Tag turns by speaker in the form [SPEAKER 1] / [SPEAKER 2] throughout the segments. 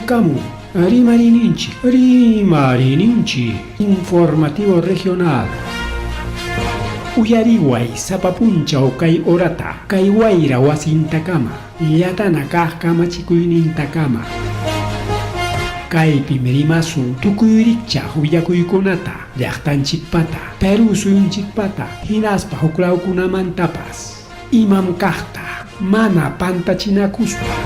[SPEAKER 1] Qallarikamun rimariyninchik, rimariyninchik informativo regional. Uyariway sapa punchaw kay horata, kay wayra wasintakama, llatana kaq kamachikuynintakama. Kaypim rimasun tukuy rikchaq willakuykunata, llaqtanchikpata, Perú suyunchikpata, hinaspa huklawkunamantapas. Imam kaqta mana pantachinakuspa.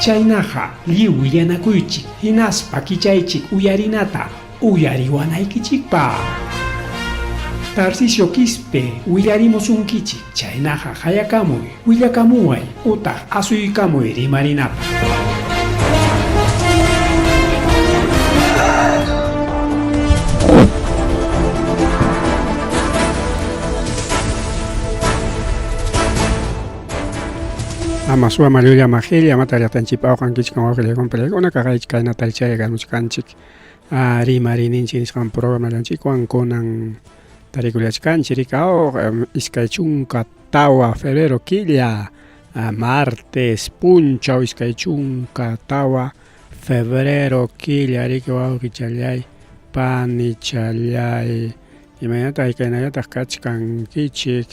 [SPEAKER 1] Chaynaqa lliw willanakuychik hinaspa kichaychik uyarinata uyariwanaykichikpaq. Tarcisio Quispe willarimusunkichik, chaynaqa qayakamuy, willakamuway utaq asuykamuy rimarinapaq.
[SPEAKER 2] Ama suwa llulla majilla amata llaqtanchikpa awqankichik wawqillaykum palaykuna kaqaychik kaynata chayagamuchkanchik rimarininchik nisqan programallanchikwan kunan tarikullachkanchik rikaw 24 febrero killa martes punchaw 24 febrero killa riki wawqichallay panichallay imaynataq kaynallataq kachkankichik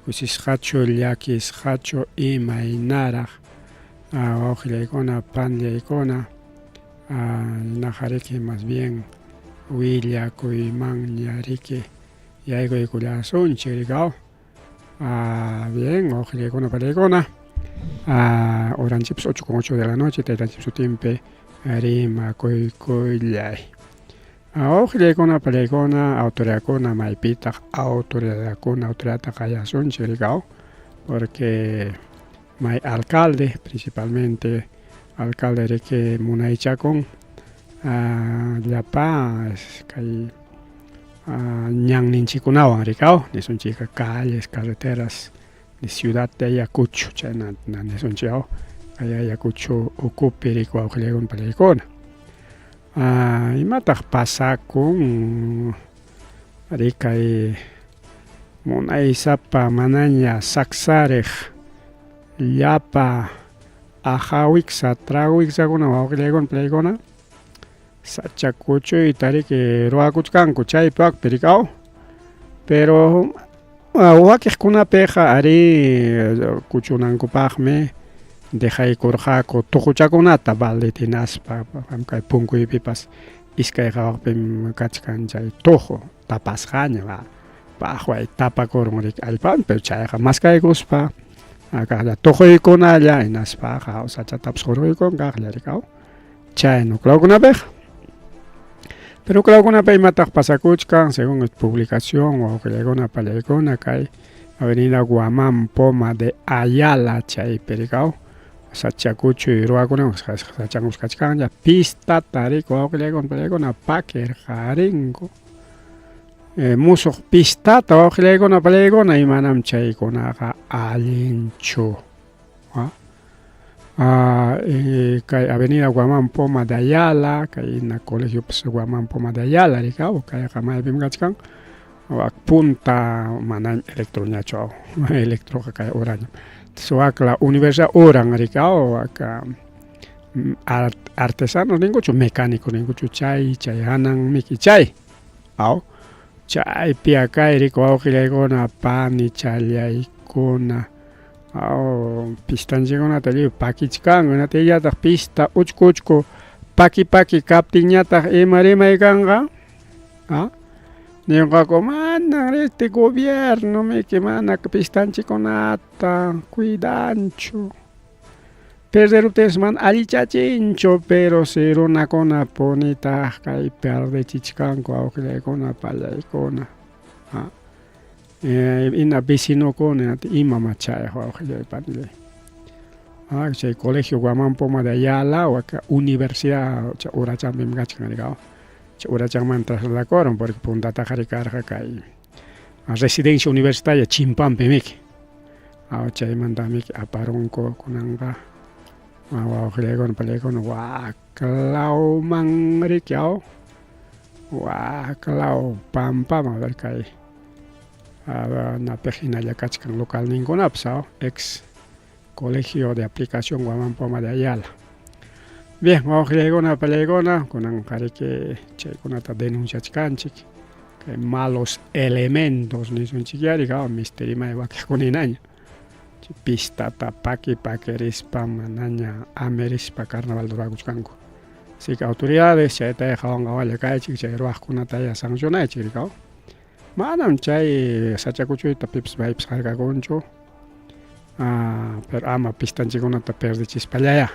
[SPEAKER 2] kusisqachu llakisqachu imaynaraq wawqillaykuna panillaykuna naqa riki mas bien willakuymanña riki yaykuykullasunchik riki aw bien wawqillaykuna panillaykuna horanchikpas ocho con ocho de la noche taytanchik sutinpi rimakuykullay. Wawqillaykuna panillaykuna autoridadkuna maypitaq autoridadkuna autoridadta qayasunchik riki aw porque may alcalde principalmente alcalde riki munaychakun llapa kay ñanninchikkunawan riki aw nisunchikqa calles carreteras de ciudad de Ayacucho chayna nisunchik aw kay Ayacucho ukupi riki wawqillaykuna panillaykuna imataq pasakun arí kay munaysapa manaña saksariq llapa aja wiksa trago wiksakuna wawqillaykuna panillaykuna sacha kuchuyta riki ruwakuchkanku chaypi wakpi riki aw pero wakiqkunapiqa arí kuchunankupaqmi dejaykurqaku tuquchakunata baldetinaspa kay punkuypipas iskay qawaqpim kachkan chay tuqu tapasqaña paqway tapakurun riki allpawan pero chayqa maskaykuspa kaqlla tuquykunalla hinaspaqa sachatapas hurquykun kaqlla riki aw chayna huklawkunapiqa pero huklawkunapi imataq pasakuchkan según publicación wawqillaykuna pallaykuna kay avenida Guamán Poma de Ayala chaypi riki aw sacha kuchuy ruwakunan sachankus kachkanña pistata riki wawqillaykuna pallaykuna pakirqarinku musuq pistata wawqillaykuna pallaykuna imanam chaykunaqa allinchu kay avenida Guamán Poma de Ayala kay hina colegiopas Guamán Poma de Ayala riki aw kayqa maypim kachkan wak punta mana electroñachu aw electroqa kay urañam wakla universidad uran riki aw waka artesanos ninkuchu mecánico ninkuchu chay chay hananmiki chay aw chaypi akay riki wawqillaykuna panichallaykuna aw pistanchikkunata lliw pakichkanku hinaptinllataq pista uchku uchku paki paki kaptinñataq ima rimay kanqa a ninqaku manan este gobierno miki mana pistanchikkunata cuidanchu perderuptinpas mana allichachinchu pero si runakuna punitaq kay perdechichkanku awqillaykuna pallaykuna ina vecinokuna imamá chay wawqillay panillay chay colegio Guamán Poma de Ayala waka universidad chay urachanpim kachkan riki chay urachanmanta trasladakurun porque puntataqa rikarqa kay residencia universitaria chimpanpi miki chaymanta miki aparunku kunanqa wawqillaykuna pallaykuna waklawman riki aw waklaw pampaman a ver kay napiq hinalla kachkan localninkunapas aw ex. Colegio de Aplicación Guamán Poma de Ayala. Bien, wawqillaykuna, pallaykuna, kunanqa riki chaykunata denunciachkanchik. Kay malos elementos nisunchikyari, misterimay wakiqkuna hinaña. Pistata paki pakirispa manaña amerispa carnaval rurakuchkanku. Así que autoridades chaytaya qawan qawalla kaychik, chay ruwaqkunataya sancionaychik rikaw. Manam chay sachakuchuyta pipas maypas harkakunchu. Pero ama pistanchikkunata perdichispallaya.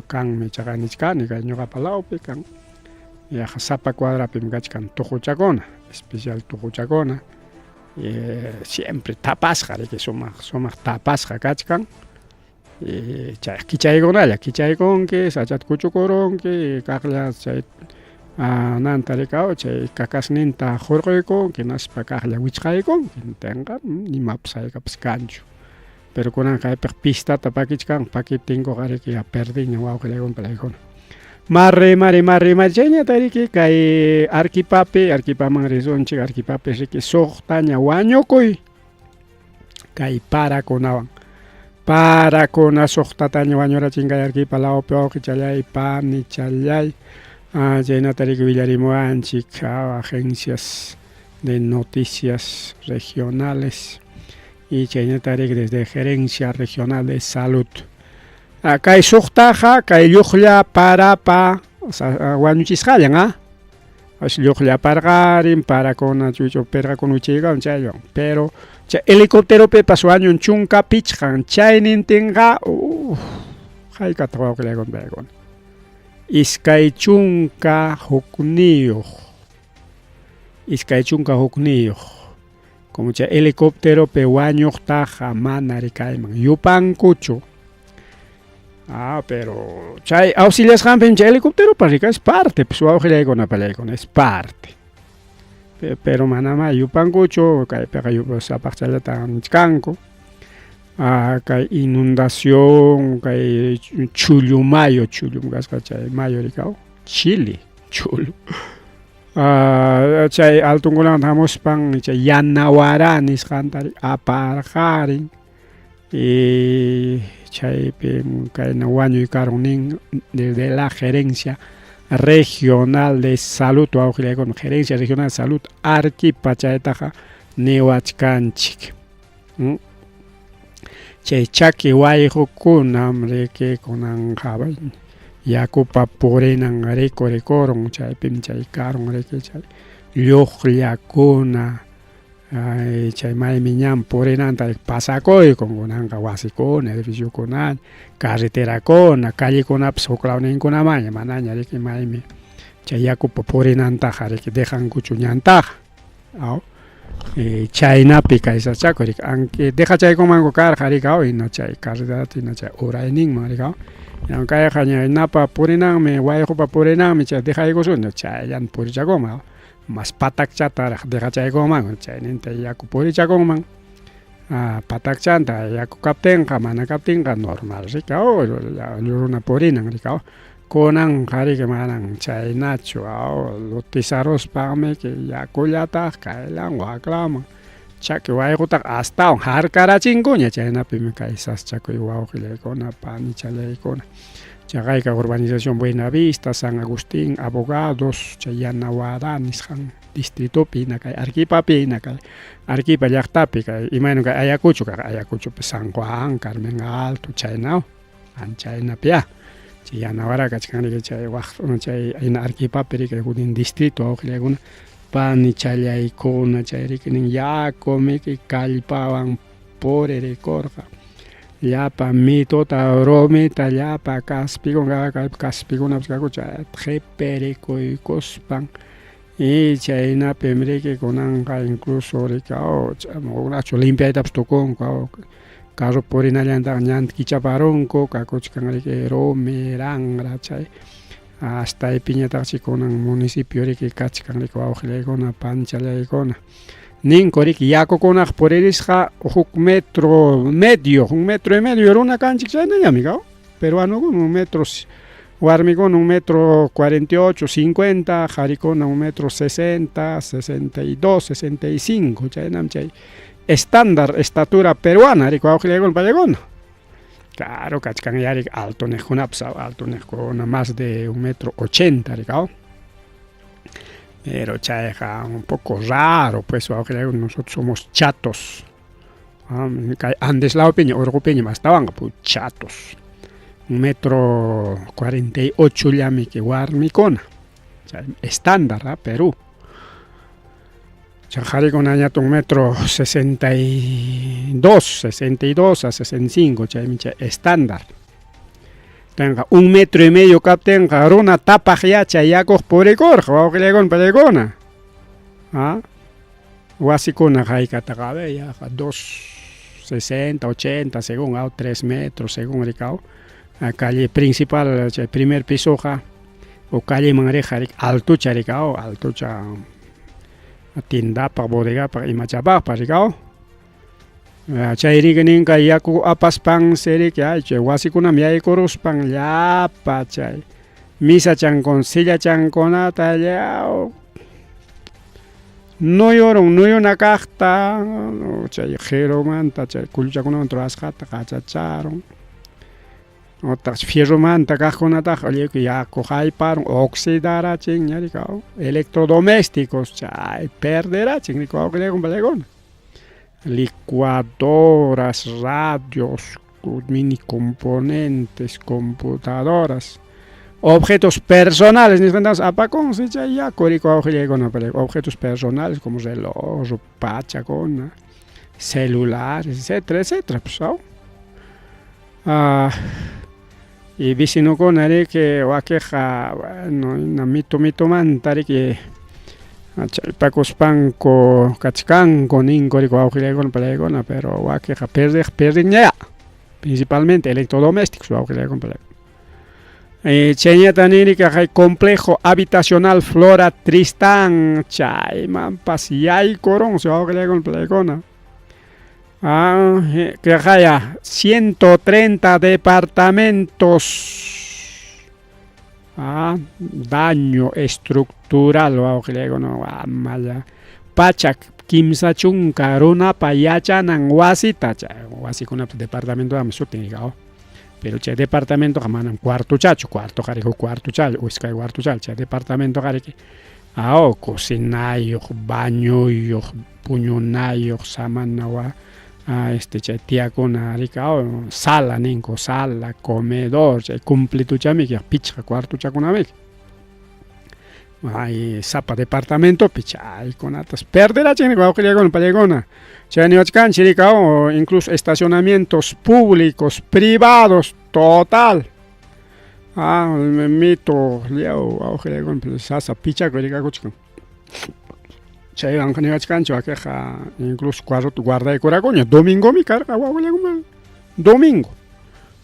[SPEAKER 2] Kanmi chaqa nichkani kay ñuqapa lawpi kan yaqa sapa cuadrapim kachkan tuquchakuna, especial tuquchakuna. Siempre tapasqa riki sumaq sumaq tapasqa kachkan. Chay kichaykunalla kichaykunki sachata kuchukurunki kaqlla chay nanta rikaw chay kakasninta hurquykunki hinaspa kaqlla wichqaykunki tinqa imapas haykapas kanchu. Pero kunanqa kaypiqa pistata pakichkanku pakiptinkuqa riki ya perdiña wawqillaykuna palaykuna. Marri mari marri mari chayñata riki kay Arquipapi Arquipaman risunchik Arquipapi riki suqtaña wañukuy kay parakunawan. Parakuna suqtataña wañurachin kay Arquipa lawpi wawqichallay panichallay chaynata riki willarimuwanchik agencias de noticias regionales y chaynata riki desde gerencia regional de salud. Kay suqtaqa kay lluqlla parapa wañuchisqallan a lluqlla parqarin parakuna chuchu pirqakuna wichiykawan chaywan pero chay helicópteropipas wañun 15 chaynintinqa haykataq wawqillaykuna paykuna 21 21 como chay helicópteropi wañuqtaqa mana rikayman yupankuchu. Pero chay auxiliasqanpim chay helicópteropa rika es parte, pues wawqillaykuna pallaykuna es parte. Pero manamá yupankuchu, kaypiqa sapaqchallata nichkanku. Kay inundación, kay chullumayo, chullum kasqa chay mayo rikaw, Chile, chullu. Chay altunkunaman hamuspan chay Yanahuara nisqanta aparqarin. Y chaypim kayna wañuy karun nin desde la gerencia regional de salud wawqillaykuna gerencia regional de salud Arquipa chaytaqa niwachkanchik. Chay chaki wayqukunam riki kunanqa yakupa purinan rikurikurun chaypim chay karun riki chay lluqllakuna chay maymi ñan purinanta pasakuykun kunanqa wasikuna edificiokuna carreterakuna callekunapas huk lawninkunamaña manaña riki maymi chay yakupa purinantaqa riki dejankuchu ñantaqa. Chaynapi kay sachakuy riki aunque dejachaykunmanku karqa rikaw hina chay carreterata hina chay urayninman rikaw kayqa ña napa purinanmi wayqupa purinanmi chay dejaykusun chayllan purichakunman mas patakchataraq dejachaykunman chayninta yaku purichakunman patakchanta yaku kaptinqa mana kaptinqa normal rikaw runa purinan rikaw kunanqa riki manan chaynachu lutizaruspanmi yakullataq kaylan waklaman chaki wayqutaqa astawan harkarachinkuña chaynapimi kay sasachakuy wawqillaykuna panichallaykuna chaqayka urbanización Buenavista, San Agustín, Abogados, chay Yanahuara nisqan distritopi hina kay Arquipapi hina kay Arquipa llaqtapi kay imayna kay Ayacucho kaq Ayacuchopi San Juan, Carmen Alto chaynaw anchaynapia chay Yanahuara kachkan riki chay waq chay hina Arquipapi riki huknin distrito wawqillaykuna panichallaykuna chay riki nin yakumiki kallpawan puririkurqa llapa mituta rumita llapa kaspikuna kaspikunapas kaku chay qhipirikuykuspan y chaynapim riki kunanqa incluso riki achu limpiaytapas tukunku carro purinallantaqa ñanta kichaparunku kakuchkan riki rumi ranra chay hasta aypiñataqchi kunan municipio riki kachkan riki wawqillaykuna panichallaykuna ninku riki yakukunaqa puririsqa huk metro medio un metro y medio runa kanchik chaynallami kaw peruanokuna un metro warmikuna un metro 48, 50 qarikuna un metro 60, 62, 65 chaynam chay estándar estatura peruana riki wawqillaykuna pallaykuna. Claro kachkan yari alto niqkunapas alto niqkuna más de un metro ochenta riki aw. Pero chayqa un poco raro pues wawqillaykuna nosotros somos chatos. Kay Andes lawpiña urqupiñam astawanqa pu chatos. Un metro 48 llamiki warmikuna. Chay estándar ¿ah? Perú. Chay qharikunañataq un metro 62, 62 a 65 chaymi chay estándar. Tenqa un metro y medio kaptinqa runa tapaq yachay yakuq purikurqa wawqillaykuna pallaykuna. ¿Ah? Wasikuna haykataqa a ver yaqa 2 60, 80 según aw 3 metros según rikaw. Calle principal chay primer pisoqa o calleman riqqa riki altucha rikaw, altucha tiendapaq, bodegapaq imachapaqpas rikaw. Chay riki ninqa yaku apaspansi riki ay chay wasikunaman yaykuruspan llapa chay misachankuna sillachankunata llaw nuyurun nuyuna kaqta chay qirumanta chay kulluchakunamanta rurasqata qachacharun utaq fierromanta kaqkunataqa lliw yaku hayparun oxidarachin ña rikaw electrodomésticos chay perderachin riki wawqillaykuna pallaykuna licuadoras, radios, mini componentes, computadoras, objetos personales nisqantapas apakunsi chay yaku riki wawqillaykuna objetos personales como reloj, pachakuna, celulares, etcétera, etcétera, pues aw. Y vecinokuna riki wakiqa bueno hina mitu mitumanta riki challpakuspanku kachkanku ninku riki wawqillaykuna pallaykuna pero wakiqa perdiq perdinñaya principalmente electrodomésticos wawqillaykuna pallaykuna. Chayñata nini kay complejo habitacional Flora Tristán chaymanpas yaykurunsi wawqillaykuna pallaykuna. Kaqaya 130 departamentos. Daño estructural wawqillaykuna amalla 130 runapa yachanan wasita chay wasikunapas departamentomi sutin rikaw. Pero chay departamentoqa manam cuartochachu, cuartoqa riki huk cuartochalla o iskay cuartochalla, chay departamentoqa riki aw cocinayuq, bañoyuq, puñunayuq, samana wa chay tiyakuna riki aw sala ninku, sala, comedor, chay completochami pichqa cuartochakunamiki. Ay sapa departamentopi chaykunatas perderachin wawqillaykuna pallaykuna. Chay niwachkanchik riki aw incluso estacionamientos públicos, privados, total. Mito lliw wawqillaykuna sasa pichakuy rikakuchkan. Chaywanqa niwachkanchik wakiqa incluso carrota guardaykurakuña domingomi karqa wawqillaykuna domingo.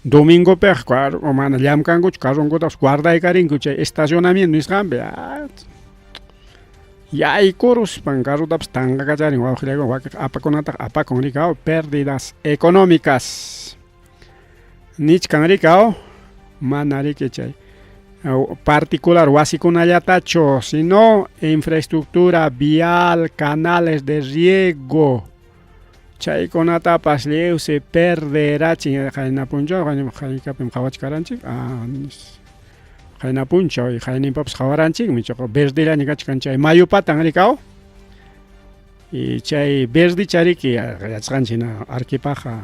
[SPEAKER 2] Domingopiqa mana llamkankuchu carronkutapas guardaykarinku chay estacionamiento nisqanpi yaykuruspan carrotapas tanqakacharin wawqillaykuna wakiqa apakunataqa apakun riki aw pérdidas económicas nichkan riki aw mana riki chay particular wasikunallatachu sino infraestructura vial, canales de riego chaykunatapas lliwsi perderachin. Qayna punchaw haykapim qhawachkaranchik qayna punchaw qayninpapas qhawaranchikmi chaqa verdellaña kachkan chay mayu patan riki aw y chay verdecha riki yachasqanchik hina Arequipaqa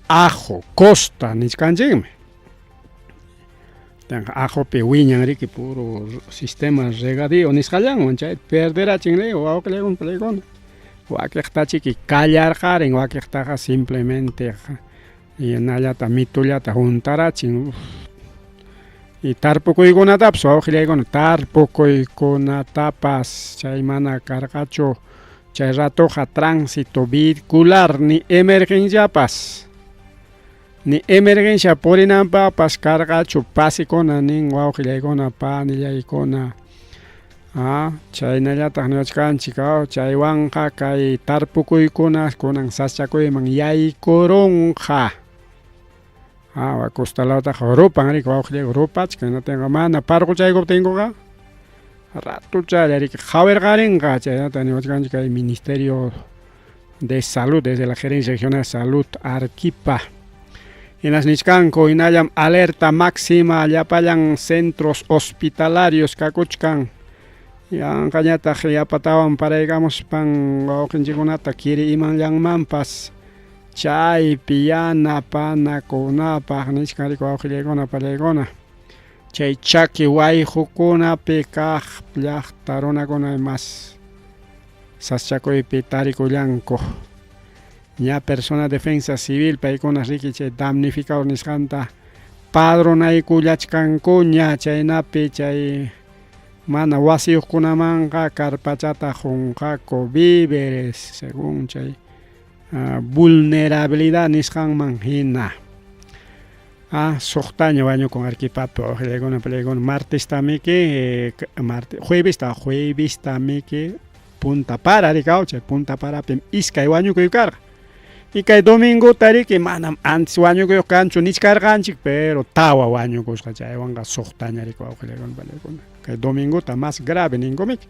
[SPEAKER 2] ajo costa nichkanchikmi. Ajopi wiñan riki puro sistema regadío nisqallanwan chay perderachin ri wawqillaykuna pallaykuna. Wakiqtachiki kallarqarin wakiqtaqa simplemente hinallata mitullata huntarachin. Y tarpukuykunatapas wawqillaykuna tarpukuykunatapas chay mana karqachu chay ratoqa tránsito vehicular ni emergenciapas ni emergencia purinanpaqpas karqachu pasikuna nin wawqillaykuna panillaykuna. Chaynallataq niwachkanchik chaywanqa kay tarpukuykuna kunan sasachakuyman yaykurunqa. Costa lawtaqa rupan riki wawqillayku rupachkan hinatinqa mana parquchaykuptinkuqa ratuchalla riki qhawirqarinqa chaynata niwachkanchik kay ministerio de Salud, desde la Gerencia Regional de Salud Arequipa. Hinas nichkanku, hinallam alerta máxima llapallan centros hospitalarios kakuchkan. Yanqañataq yapatawan paraykamuspan wawqinchikkunata kiri imanllanmanpas chaypi yanapanakunapaq nichkan riki wawqillaykuna pallaykuna. Chay chaki wayqukunapi kaq llaqta runakuna mas sasachakuypi tarikullanku. Ña persona defensa civil paykuna riki chay damnificado nisqanta padronaykullachkankuña chaynapi chay mana wasiyuqkunamanqa karpachata qunqaku víveres según chay vulnerabilidad nisqanman hina. Suqtaña wañukun Arequipapi wawqillaykuna pallaykuna martesta miki marte juevesta juevesta miki Punta Para rikaw chay Punta Parapim iskay wañukuy karqa. Y kay domingota riki manam antes wañukuyuq kanchu nichkarqanchik pero tawa wañukusqa chaywanqa suqtaña riki wawqillaykuna pallaykuna. Kay domingota más grave ninkumiki.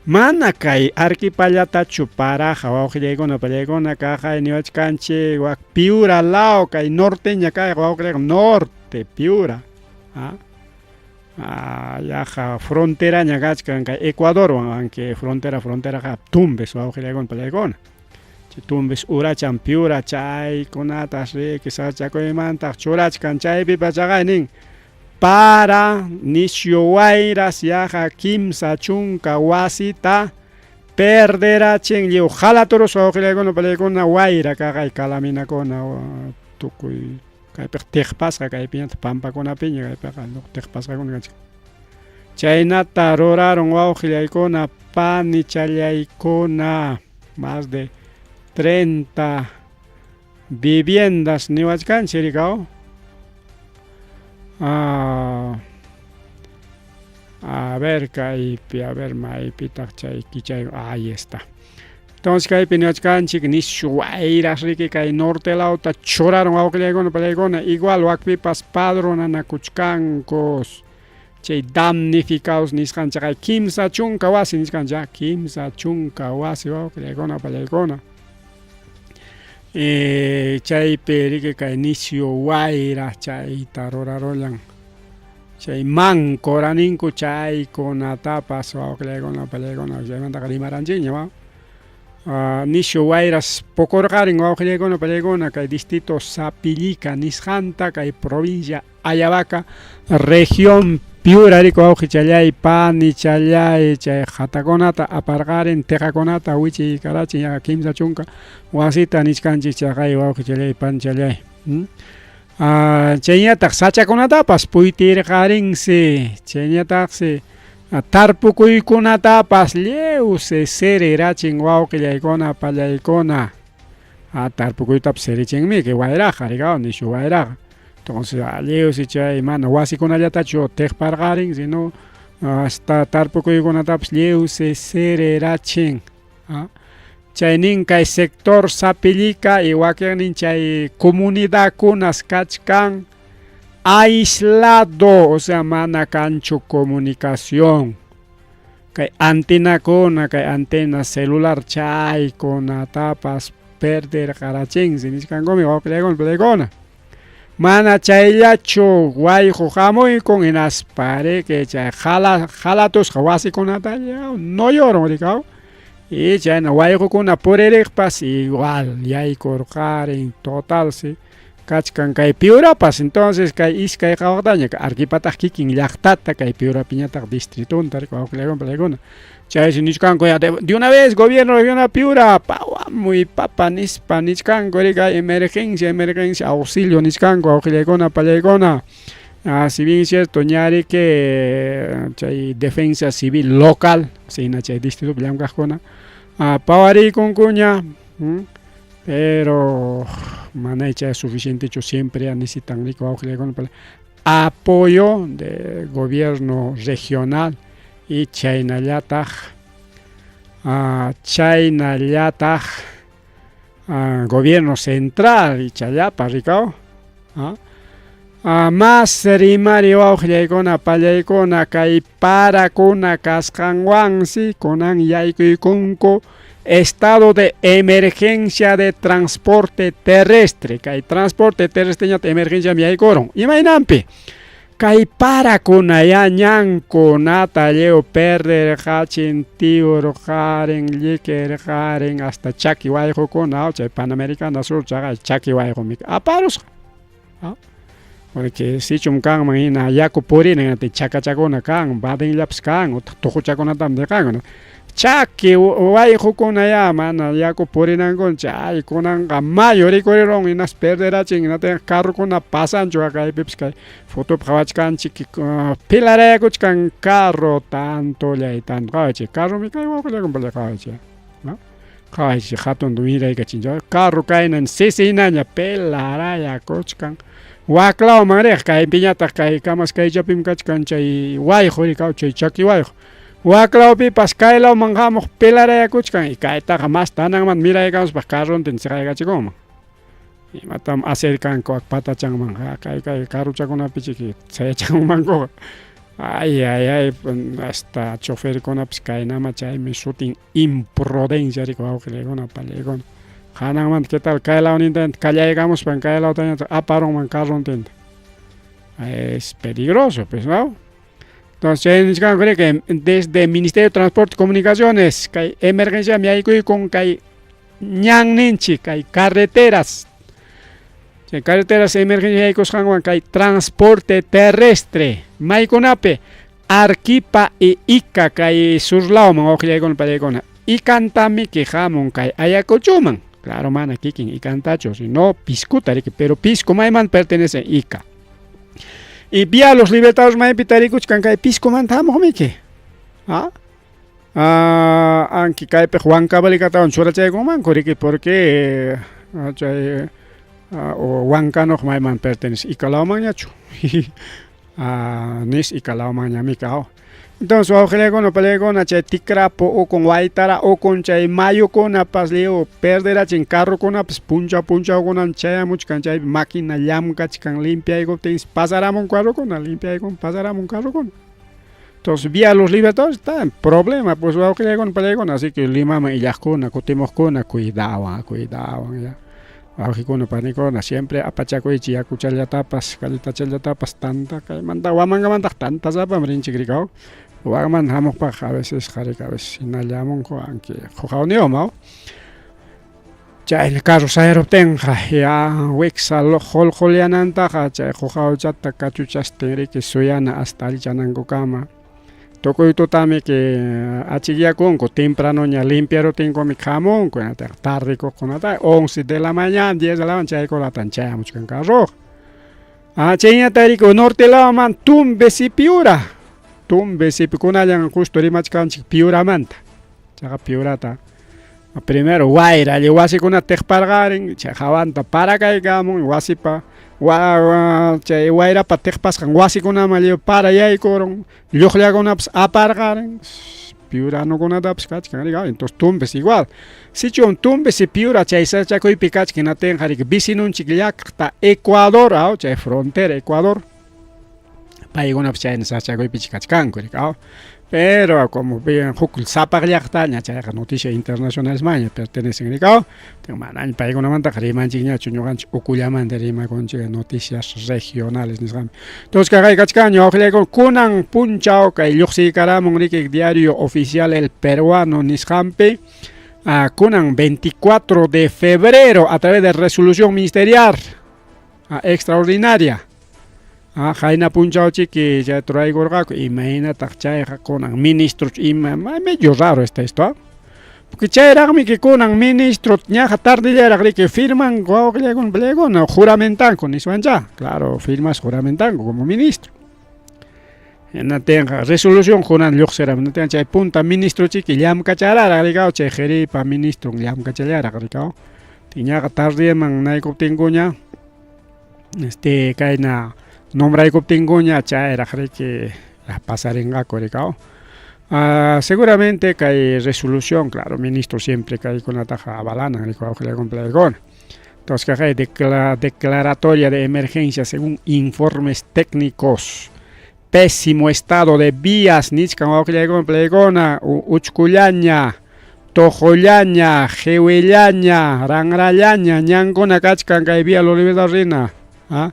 [SPEAKER 2] Mana kay Arequipallatachu paraqa wawqillaykuna pallaykuna kaqay niwachkanchik wak Piura law kay norteña kayqa wawqillaykuna norte Piura. Yaqa fronteraña kachkan kay Ecuadorwan aunque frontera fronteraqa Tumbes wawqillaykuna pallaykuna. Chay Tumbes urachan Piura chaykunatas riki sachakuymantaq churachkan chaypipas chaqay nin para nisyu wayras yaqa 30 wasita perderachin lliw jalaturus wawqillaykuna pallaykuna wayra kaqay calaminakuna tukuy kaypiqa tiqpasqa kaypiñataq pampakunapiña kaypiqa tiqpasqakuna kachkan. Chaynata rurarun wawqillaykuna panichallaykuna más de 30 viviendas niwachkanchik rikaw. A ver kaypi, a ver maypitaq chay kichay, ahí está. Entonces kaypi niwachkanchik nishu wayras riki kay norte lawta churarun wawqillaykuna pallaykuna igual wakpipas padronanakuchkankus chay damnificados nisqanchik ay 30 wasi nichkanchik 30 wasi wawqillaykuna pallaykuna. Chaypi riki kay nisyu wayra chayta rurarullan chay mancora ninku chaykunatapas wawqillaykuna pallaykuna chaymantaqa rimaranchikña wa. Nisyu wayras pukurqarin wawqillaykuna pallaykuna kay distrito Sapillika nisqanta kay provincia Ayabaca región Piura riki wawqichallay panichallay chay qhatakunata aparqarin tiqakunata wichiykarachin yaqa 30 wasita nichkanchik chaqay wawqichallay panichallay. Chayñataq sachakunatapas puytirqarinsi chayñataqsi tarpukuykunatapas lliw se sirirachin wawqillaykuna pallaykuna. Tarpukuytapas sirichinmiki wayraqa rikaw nishu wayraqa. Entonces lliwsi chay mana wasikunallatachu tiqparqarin sino hasta tarpukuykunatapas lliwsi sirirachin. Chaynin kay sector Sapillika y wakinnin chay comunidadkunas kachkan aislado, o sea mana kanchu comunicación. Kay antenakuna, kay antena celular chaykunatapas perderqarachinsi nichkankumi wawqillaykuna pallaykuna. Mana chayllachu wayqu hamuykun hinaspa riki chay jalatusqa wasikunata noyorun rikaw. Y chayna wayqukuna puririqpas igual yaykurqarin totalsi kachkan kay Piurapas. Entonces kay iskay qawaqtaña Arequipataq kikin llaqtata kay Piurapiñataq distritunta riki wawqillaykuna pallaykuna. Chaysi nichkanku ya de una vez gobierno regional Piura pawamuy papa nispa nichkanku riki emergencia emergencia auxilio nichkanku wawqillaykuna pallaykuna. Si bien es cierto ña riki chay defensa civil local sina chay distritopi llamkaqkuna pawariykunkuña pero mana chay suficientechu siempre ya necesitan riki wawqillaykuna apoyo de gobierno regional y chaynallataq gobierno central y chayllapa rikaw. Mas rimari wawqillaykuna pallaykuna kay parakuna kasqanwansi kunan yaykuykunku Estado de emergencia de transporte terrestre. Kay transporte terrestre ñata emergencia mi yaykurun. Imaynanpi? Kay parakunayá ñankunata lliw perderqachin, tiurqarin, llikirqarin, hasta chaki wayqukuna, chay Panamericana Sur chaqay chaki wayqumi aparusqa. Porque sichum kanman hina yaku purina chakachakuna kan, badinllapas kan, utaq tuquchakunatam niqanku. Chaki wayqukuna ya mana yaku purinankuna chay kunanqa mayu rikurirun hinas perderachin hinataq carrokuna pasanchu kaypipas kay fotopi qhawachkanchik pilarayakuchkan carro tantollay tanto qhawaychik carromi kay wawqillakuna qhawaychik qhawaychik hatunta wiraykachin carro kaynan sisinaña pelarayakuchkan waklawman riq kaypiñataq kay kamas kaychapim kachkan chay wayqu rikaw chay chaki wayqu waklawpipas kaylawman hamuq pelarayakuchkan y kaytaqa mas tananman miraykamuspaq carrontin siqaykachikunman imatam acercanku patachanman kay kay carrochakunapi chiki sayachanmankuqa ay ay ay hasta choferkunapas kaynama chaymi sutin imprudencia riku wawqillaykuna pallaykuna hananmanta qué tal kaylawninta kallaykamuspan kaylawtañataq aparunman carrontinta es peligroso pues no. Entonces nichkanku que desde Ministerio de Transporte y Comunicaciones kay emergencia mi aykuykun kay ñanninchik kay carreteras chay carreteras emergencia yaykusqanwan kay transporte terrestre maykunapi Arequipa y Ica kay sur lawman wawqillaykuna pallaykuna Icantami hamun kay Ayacuchoman claro mana kikin Icantachu sino Piscuta riki pero Pisco mayman pertenece Ica y vía Los Libertadores maypi tarikuchkan kay Piscomanta hamuqmiki ¿ah? Anki kaypiq Huancavelicatawan churachaykunmanku riki porque chay o Huancanuq mayman pertenece Ica lawmanñachu nis Ica lawmanñamika. Entonces wawqillaykuna pallaykuna chay Tikrapu ukun Waytara ukun chay mayukunapas lliw perderachin carrokunapas punchaw punchawkunam chayamuchkan chay máquina llamkachkan limpiaykuptinsi pasaramun carrokuna limpiaykun pasaramun carrokuna. Entonces vía Los Libertadores está en problema pues wawqillaykuna pallaykuna así que Limaman illaqkuna kutimuqkuna cuidawan cuidawan ya wawqikuna panikuna siempre apachakuychik yakuchallatapas galletachallatapas tanta kaymanta Huamangamantaq tantasapam rinchik rikaw wakmanta hamuqpaq a veces qharika a veces hinalla hamunku anki quqawniyuqma chayna carro sayaruptinqa ya wiksa qullqullanantaqa chay quqawchata kachuchastin riki suyana hasta allichanankukama tukuy tutami que achikyakunku tempranoña limpiaruptinkumi hamunku tardekuqkunata 11 de la mañana 10 de la mañana chaykunatan chayamuchkan carroqa chayñata riku norte lawman Tumbes y Piura Tumbes y kunallan justo rimachkanchik Piuramanta chaqa Piurata primero wayra alli wasikunata tiqparqarin chay hawanta parakaykamun wasipa chay wayrapa tiqpasqan wasikunaman lliw para yaykurun lluqllakunapas aparqarin piuranukunatapas kachkan entonces Tumbes igual sichum Tumbes y Piura chay sachakuypi kachkan hinatinqa riki vecinunchik llaqta Ecuador chay frontera Ecuador paykunapas chayna sachakuypichi kachkanku pero como bien huk sapaq llaqtaña chayqa noticia internacionalesmaña pertenecen rikaw manaña paykunamantaqa rimanchikñachu ñuqanchik ukullamanta rimakunchik noticias regionales nisqanpi entonces kaqay kachkanña wawqillaykuna kunan punchaw kay lluqsiykaramun riki diario oficial El Peruano nisqanpi kunan 24 de febrero a través de resolución ministerial extraordinaria qayna punchawchiki chay traikurqaku imaynataq chayqa kunan ministro ima medio raro está esto porque chayraqmi que kunan ministro ñaqa tardillaraq riki firman wawqillaykuna pallaykuna juramentanku niswancha claro firmas juramentanku como ministro hinatinqa resolución kunan lluqsiramun hinatinqa chay punta ministro chiki llamkachararaq rikaw chay qiriypa ministro llamkachallaraq rikaw ñaqa tardiman naykuptinkuña kayna nombraykuptinkuña chayraq riki pasarinqaku rikaw seguramente kay resolución claro ministro siempre kaykunataqa avalanan rikaw wawqillaykuna pallaykuna entonces kaqay declaratoria de emergencia según informes técnicos pésimo estado de vías nichkan wawqillaykuna pallaykuna uchkullaña. Toqollaña, qhiwillaña, ranrallaña ñankuna kachkan kay Vía Los Libertadores rina. ¿Ah?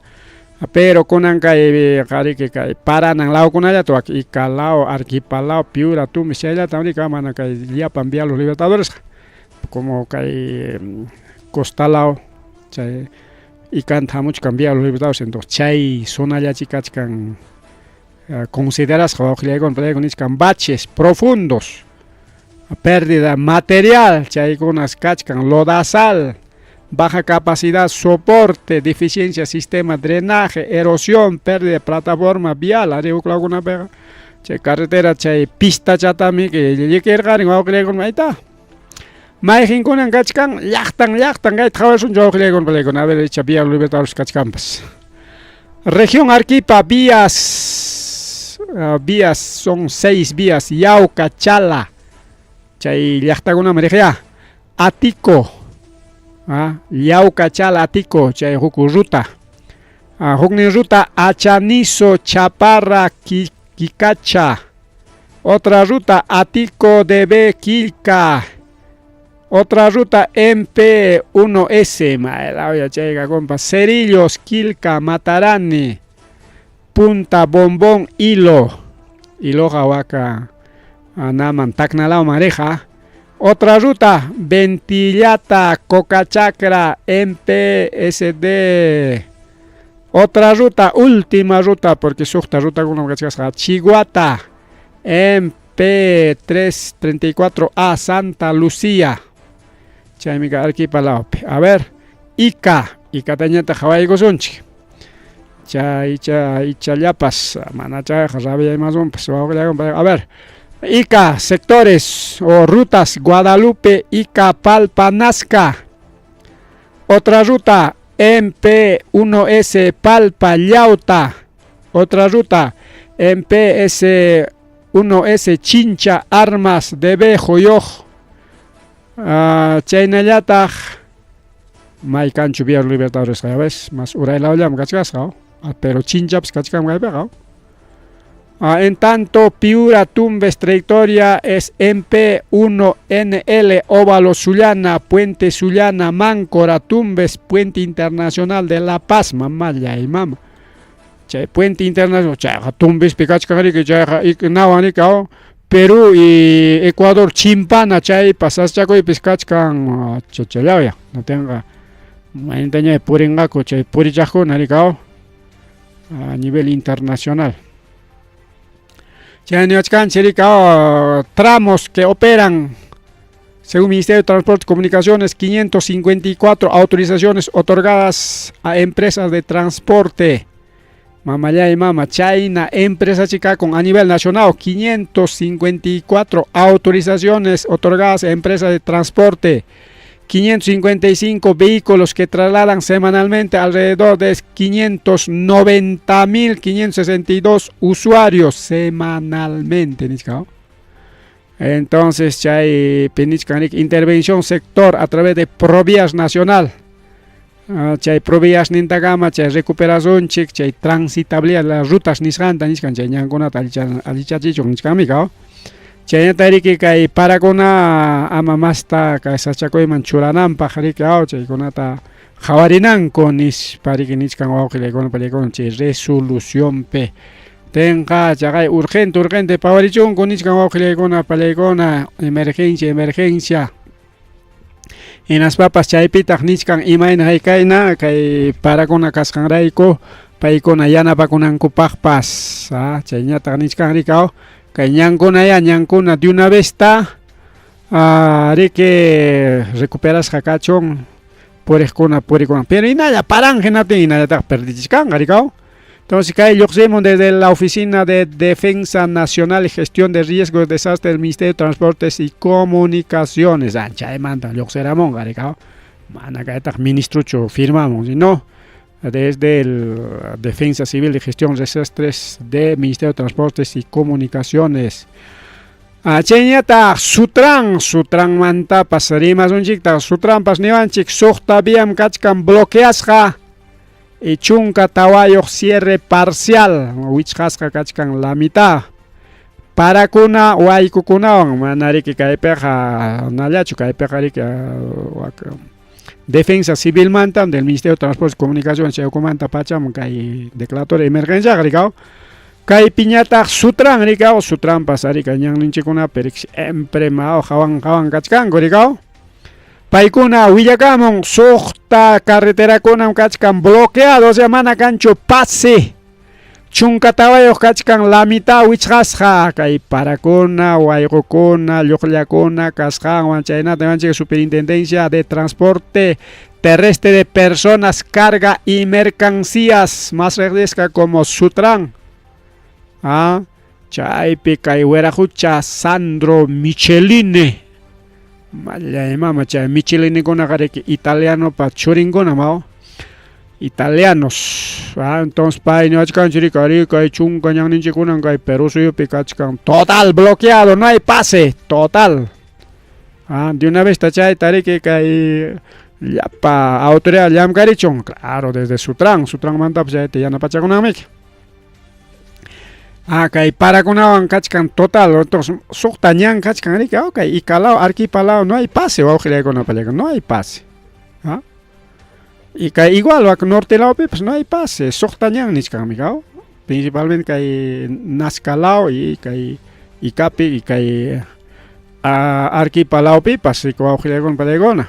[SPEAKER 2] Pero kunan kay qariki kay paranan lawkunallata wak Ica law, Arequipa law, Piura, Tumbes chayllata rika mana kay llapan Vía Los Libertadores como kay costa law chay Icanta hamuchkan Vía Los Libertadores entonces chay zonallachi kachkan considerasqa wawqillaykuna palaykuna nichkan baches profundos pérdida material chaykunas kachkan lodazal baja capacidad soporte deficiencia sistema drenaje erosión pérdida de plataforma vial ari huk lawkunapiqa chay carretera chay pistachatami llikirqarin wawqillaykuna mayta mayqinkunan kachkan llaqtan llaqtan kayta qhawasunchik wawqillaykuna palaykuna a ver icha Vía Libertadores kachkanpas. Región Arequipa, vías, vías son 6 vías, Yauca, Chala, chay llaqtakunaman riqya, Atico, Yauca, Chala, Atico, chay huk ruta, huknin ruta Achanizo, Chaparra, Quicacha, otra ruta Atico, DB, Quilca, otra ruta MP1S, maelawya chayqa compa, Cerillos, Quilca, Matarani, Punta Bombón, Hilo, Hiloqa waka naman Tacnalawman riqa. Otra ruta Ventillata, Cocachacra, MPSD. Otra ruta, última ruta, porque suqta rutakunam kachkasqa, Chiguata, MP334A, Santa Lucía. Chaymi ka Arequipa lawpi. A ver, Ica, Icatañataq qhawaykusunchik. Chay icha ichallapas, mana chayqa rabiaymasunpas wawqillakuna. A ver, Ica, sectores o rutas, Guadalupe, Ica, Palpa, Nazca. Otra ruta, MP1S, Palpa, Llauta. Otra ruta, MPS1S, Chincha, Armas, DB, Joyoj. Chaynallataq maykanchu Vía Libertadores ya ves, más uraylawllam kachkasqa, pero Chinchapas kachkan kaypiqa. En tanto, Piura, Tumbes, trayectoria es MP1NL, Óvalo Sullana, Puente Sullana, Máncora, Tumbes, Puente Internacional de La Paz, mamalla y mama. Chay Puente Internacional, chayqa Tumbespi kachkan riki, chayqa nawan riki, Perú y Ecuador chimpana chaypas sasachakuypis kachkan chachallawya, natinqa maynintaña purinqaku chay purichaqkuna riki, a nivel internacional. Chay niwachkanchik riki, tramos que operan según Ministerio de Transporte y Comunicaciones, 554 autorizaciones otorgadas a empresas de transporte. Mamallay mama, chayna empresa chica con a nivel nacional, 554 autorizaciones otorgadas a empresas de transporte, 555 vehículos que trasladan semanalmente alrededor de 590.562 usuarios semanalmente. Entonces, chay intervención sector a través de Provías Nacional. Chay Provías nintakama chay recuperasunchik chay transitabilidad las rutas nisqanta nichkan chay ñankunata allichachichun nichkanmi ka. Chaynata riki kay parakuna ama masta kay sachakuyman churananpaq riki chaykunata qhawarinanku nispa riki nichkan wawqillaykuna pallaykuna chay resolucionpi tenqa chaqay urgente urgente pawarichunku nichkan wawqillaykuna pallaykuna emergencia emergencia. Hinaspapas chaypitaq nichkan imayna haykayna kay parakuna kasqanrayku paykuna yanapakunankupaqpas chayñataq nichkan riki kay ñankuna ya ñankuna de una vez ta riki recuperasqa kachun puriqkuna purikuna pero hinalla paran hinaptin hinallataq perdichichkanqa riki. Entonces kay lluqsimun desde la Oficina de Defensa Nacional y Gestión de Riesgos de Desastres del Ministerio de Transportes y Comunicaciones. Chaymanta lluqsiramunqa riki, mana kaytaq ministrochu firmamun, sino desde el Defensa Civil y Gestión de Desastres del Ministerio de Transportes y Comunicaciones. Chayñataq Sutran, Sutranmantapas rimasunchiktaq, Sutranpas niwanchik suqta viam kachkan bloqueasqa y 14 cierre parcial, wichqasqa kachkan la mitad. Parakuna waykukunawan mana riki kaypiqa nallachu kaypiqa riki Defensa Civilmanta del Ministerio de Transportes y Comunicaciones chay ukumanta pacham kay declaratoria de emergencia rikaw kaypiñataq Sutran rikaw Sutranpas ari kay ñanninchikkunapi riki siempre mao hawan hawan kachkanku rikaw paykuna willakamun suqta carreterakunam kachkan bloqueado o sea mana kanchu pase 14 kachkan la mitad wichqasqa kay parakuna, wayqukuna, lluqllakuna kasqanwan chaynata niwanchik Superintendencia de Transporte Terrestre de Personas, Carga y Mercancías, más reqsisqa como Sutran. Ah, chaypi kay wiraqucha Sandro Micheline. Mallay mama chay Michelinekunaqa riki italianopa churinkuna mao. Italianos. Ah, entonces pay niwachkanchik riki ari kay chunka ñanninchikkunan kay Perú suyupi kachkan total bloqueado, no hay pase, total. Ah, de una vez chayta riki kay llapa autoridad llamkarichun, claro, desde Sutran, Sutranmantapas chayta yanapachakunanmiki. Ah, kay parakunawan kachkan total, entonces suqta ñan kachkan riki, ah, kay Ica lado, Arequipa lado, no hay pase, wawqillaykuna pallaykuna, no hay pase. Ah. Y kay igual wak norte lawpipas no hay pase, suqta ñan nichkanmi kaw, principalmente kay Nazca law y kay Icapi y kay Arequipa lawpipas wawqillaykuna pallaykuna.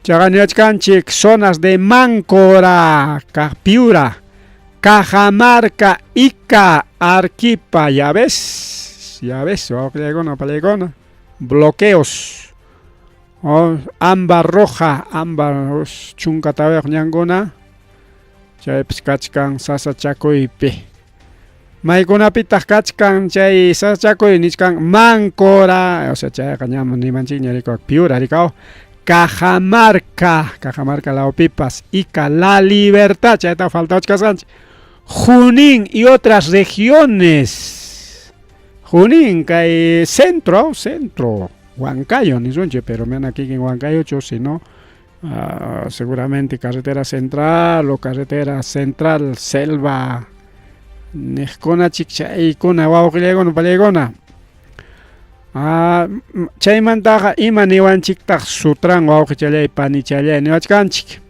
[SPEAKER 2] Chaqa niwachkanchik zonas de Máncora, Piura, Cajamarca, Ica, Arequipa, ya ves, wawqillaykuna pallaykuna, bloqueos. Oh, ámbar roja, ámbar 14 ñankuna, chaypis kachkan sasachakuypi. Maykunapitaq kachkan chay sasachakuy nichkan Máncora, o sea chayqa ñam nimanchikña rikuwak Piura rikaw, Cajamarca, Cajamarca lawpipas, Ica, La Libertad, chayta faltawachkasqanchik, Junín y otras regiones. Junín kay centro, centro, Huancayo nisunchik, pero mana kikin Huancayochu, sino seguramente carretera central o carretera central selva niqkunachik chaykuna wawqillaykuna pallaykuna. Chaymantaqa ima niwanchiktaq Sutran wawqichallay panichallay niwachkanchik.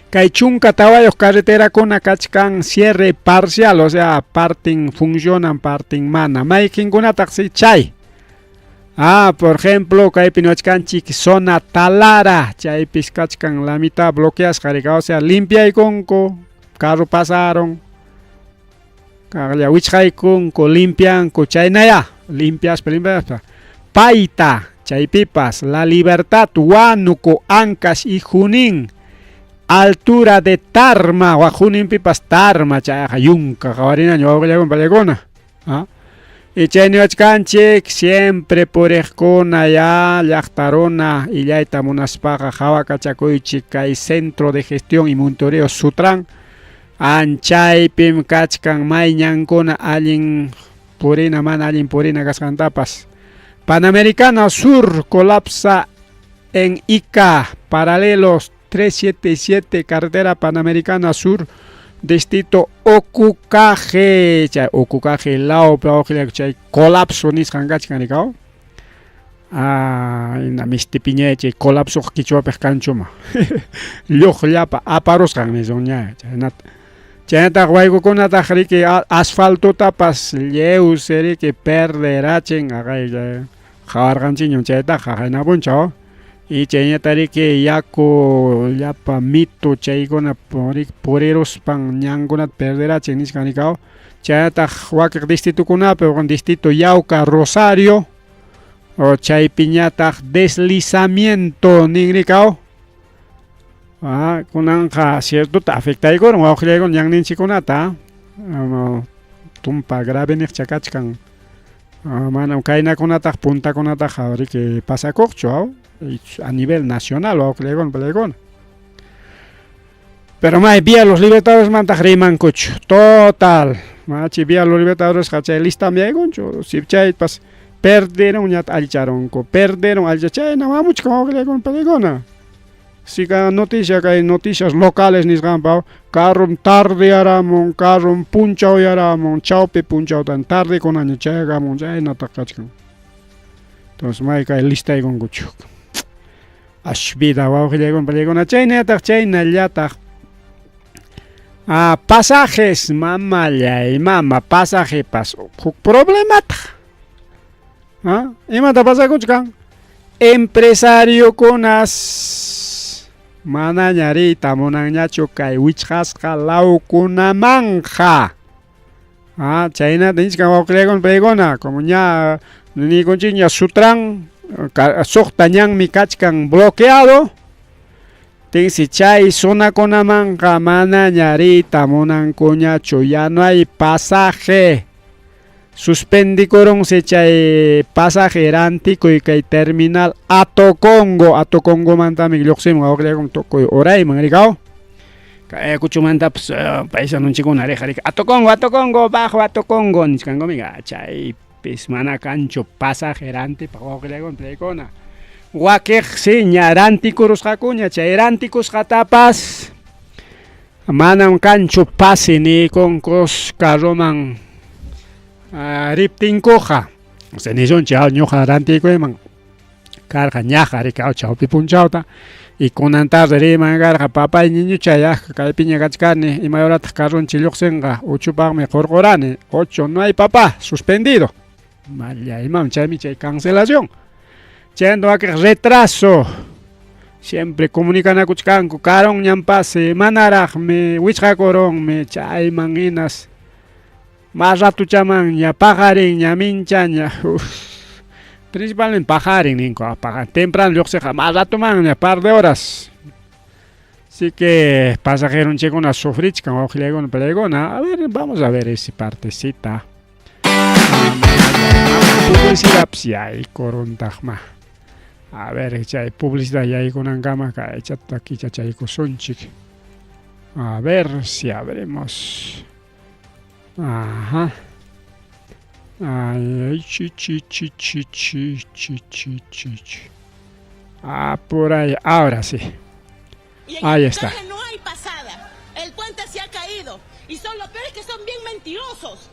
[SPEAKER 2] Kay 14 carreterakuna kachkan cierre parcial, o sea, partin funcionan, partin mana. Mayqinkunataq si chay. Ah, por ejemplo, kaypi niwachkanchik zona Talara, chaypis kachkan la mitad bloqueasqa rika, o sea, limpiaykunku, carro pasaron, kaqlla wichqaykunku, limpianku, chaynaya, limpiaspa, limpiaspa. Paita, chaypipas, La Libertad, Huánuco, Ancash y Junín, altura de Tarma, wa Juninpipas Tarma, chayqa yunka qawarinaña wawqillaykuna pallaykuna. Ah. Y chay niwachkanchik siempre puriqkuna ya llaqtaruna illayta munaspaqa hawakachakuychik kay Centro de Gestión y Monitoreo Sutran, anchaypim kachkan may ñankuna allin purina mana allin purina kasqantapas. Panamericana Sur colapsa en Ica, paralelos 377, carretera Panamericana Sur, distrito Ocucaje, chay Ocucaje lawpi chay colapso nisqan kachkan rikaw. Ah, ina mistipiñay chay colapso qichwapiq kanchuma. Lluqllapa aparusqan nisun ña chaynata. Chaynataq waykukunataq riki asfaltotapas lliwsi riki perderachin aqay qawarqanchikñam chaytaqa qayna punchaw. Y chaynata riki yaku llapa mitu chaykuna puriruspan ñankunata perderachin nisqan rikaw. Chaynataq wakiq distritukunapi distrito Yauca Rosario o chaypiñataq deslizamiento nin rikaw. Ah, kunanqa ciertota afectaykurun wawqillaykuna ñanninchikkunata tumpa grave niqcha kachkan. Manam kaynakunataq puntakunataqa riki pasakuqchu a nivel nacional wawqillaykuna pallaykuna. Pero may Vía Los Libertadores mantaq rimankuchu total. Machi Vía Los Libertadores chay listam yaykunchu si chaypas perderon ñata allicharunku, perderon allicha chayna wamuchkan wawqillaykuna pallaykuna. Si ka noticia kay noticias locales nisqanpa carrom tardeyaramun, carrom punchawyaramun, chawpi punchawtan tardekunaña chayakamun, chaynataq kachkan. Entonces may kay listaykunkuchu. Ash vida wawqillaykuna pallaykuna chaynallataq chaynallataq ah, pasajes mamallay mama pasajepas huk problemataq. ¿Ah? Imata pasakuchkan? Empresariokunas manaña riyta munanñachu kay wichqasqa lawkunamanqa. Ah, chaynata nichkan wawqillaykuna paykuna, como ña niykunchikña Sutran suqta ñanmi kachkan bloqueado. Tinsi chay zonakunamanqa manaña riyta munankuñachu, ya no hay pasaje. Suspendikurunsi chay pasaje rantikuy kay terminal Atocongo, Atocongomantami lluqsimun wawqillaykuna tukuy urayman rikaw. Kay Ayacuchomantapas paisanunchikkuna riq rika Atocongo, Atocongo, bajo Atocongo nichkankumiqa chaypis mana kanchu pasaje rantipaq wawqillaykuna paykuna. Wakiqsi ña rantikurusqakuña chay rantikusqatapas manam kanchu pase niykunkus carroman riptinkuqa. O nisunchik ñuqa rantikuyman karqa ñaqa rika chawpi punchawta y kunan tarde riyman karqa papay ñiñuchay kaypiña kachkani ima horataq carronchik lluqsinqa uchupaqmi qurqurani 8 no hay papá suspendido malla imam chaymi chay cancelación chayanta wakiq retraso siempre comunicanakuchkanku karunñam pase manaraqmi wichqakurunmi chayman hinas mas ratuchamanña paqarinña minchaña principalmente paqarin ninku temprano lluqsiqa mas ratumanña par de horas. Así que pasajeronchikuna sufrichkan wawqillaykuna palaykuna. A ver, vamos a ver esa partecita. Publicidad yaykuruntaqma. A ver, chay publicidad yaykunankama kaychata kichachaykusunchik. A ver si abrimos. Ajá. Ay, chi, chi, chi, chi, chi, chi, chi, chi, chi. Ah, por ahí. Ahora sí.
[SPEAKER 3] Y en
[SPEAKER 2] Ahí
[SPEAKER 3] el
[SPEAKER 2] está.
[SPEAKER 3] Caja no hay pasada. El puente se ha caído. Y son lo peor es que son bien mentirosos.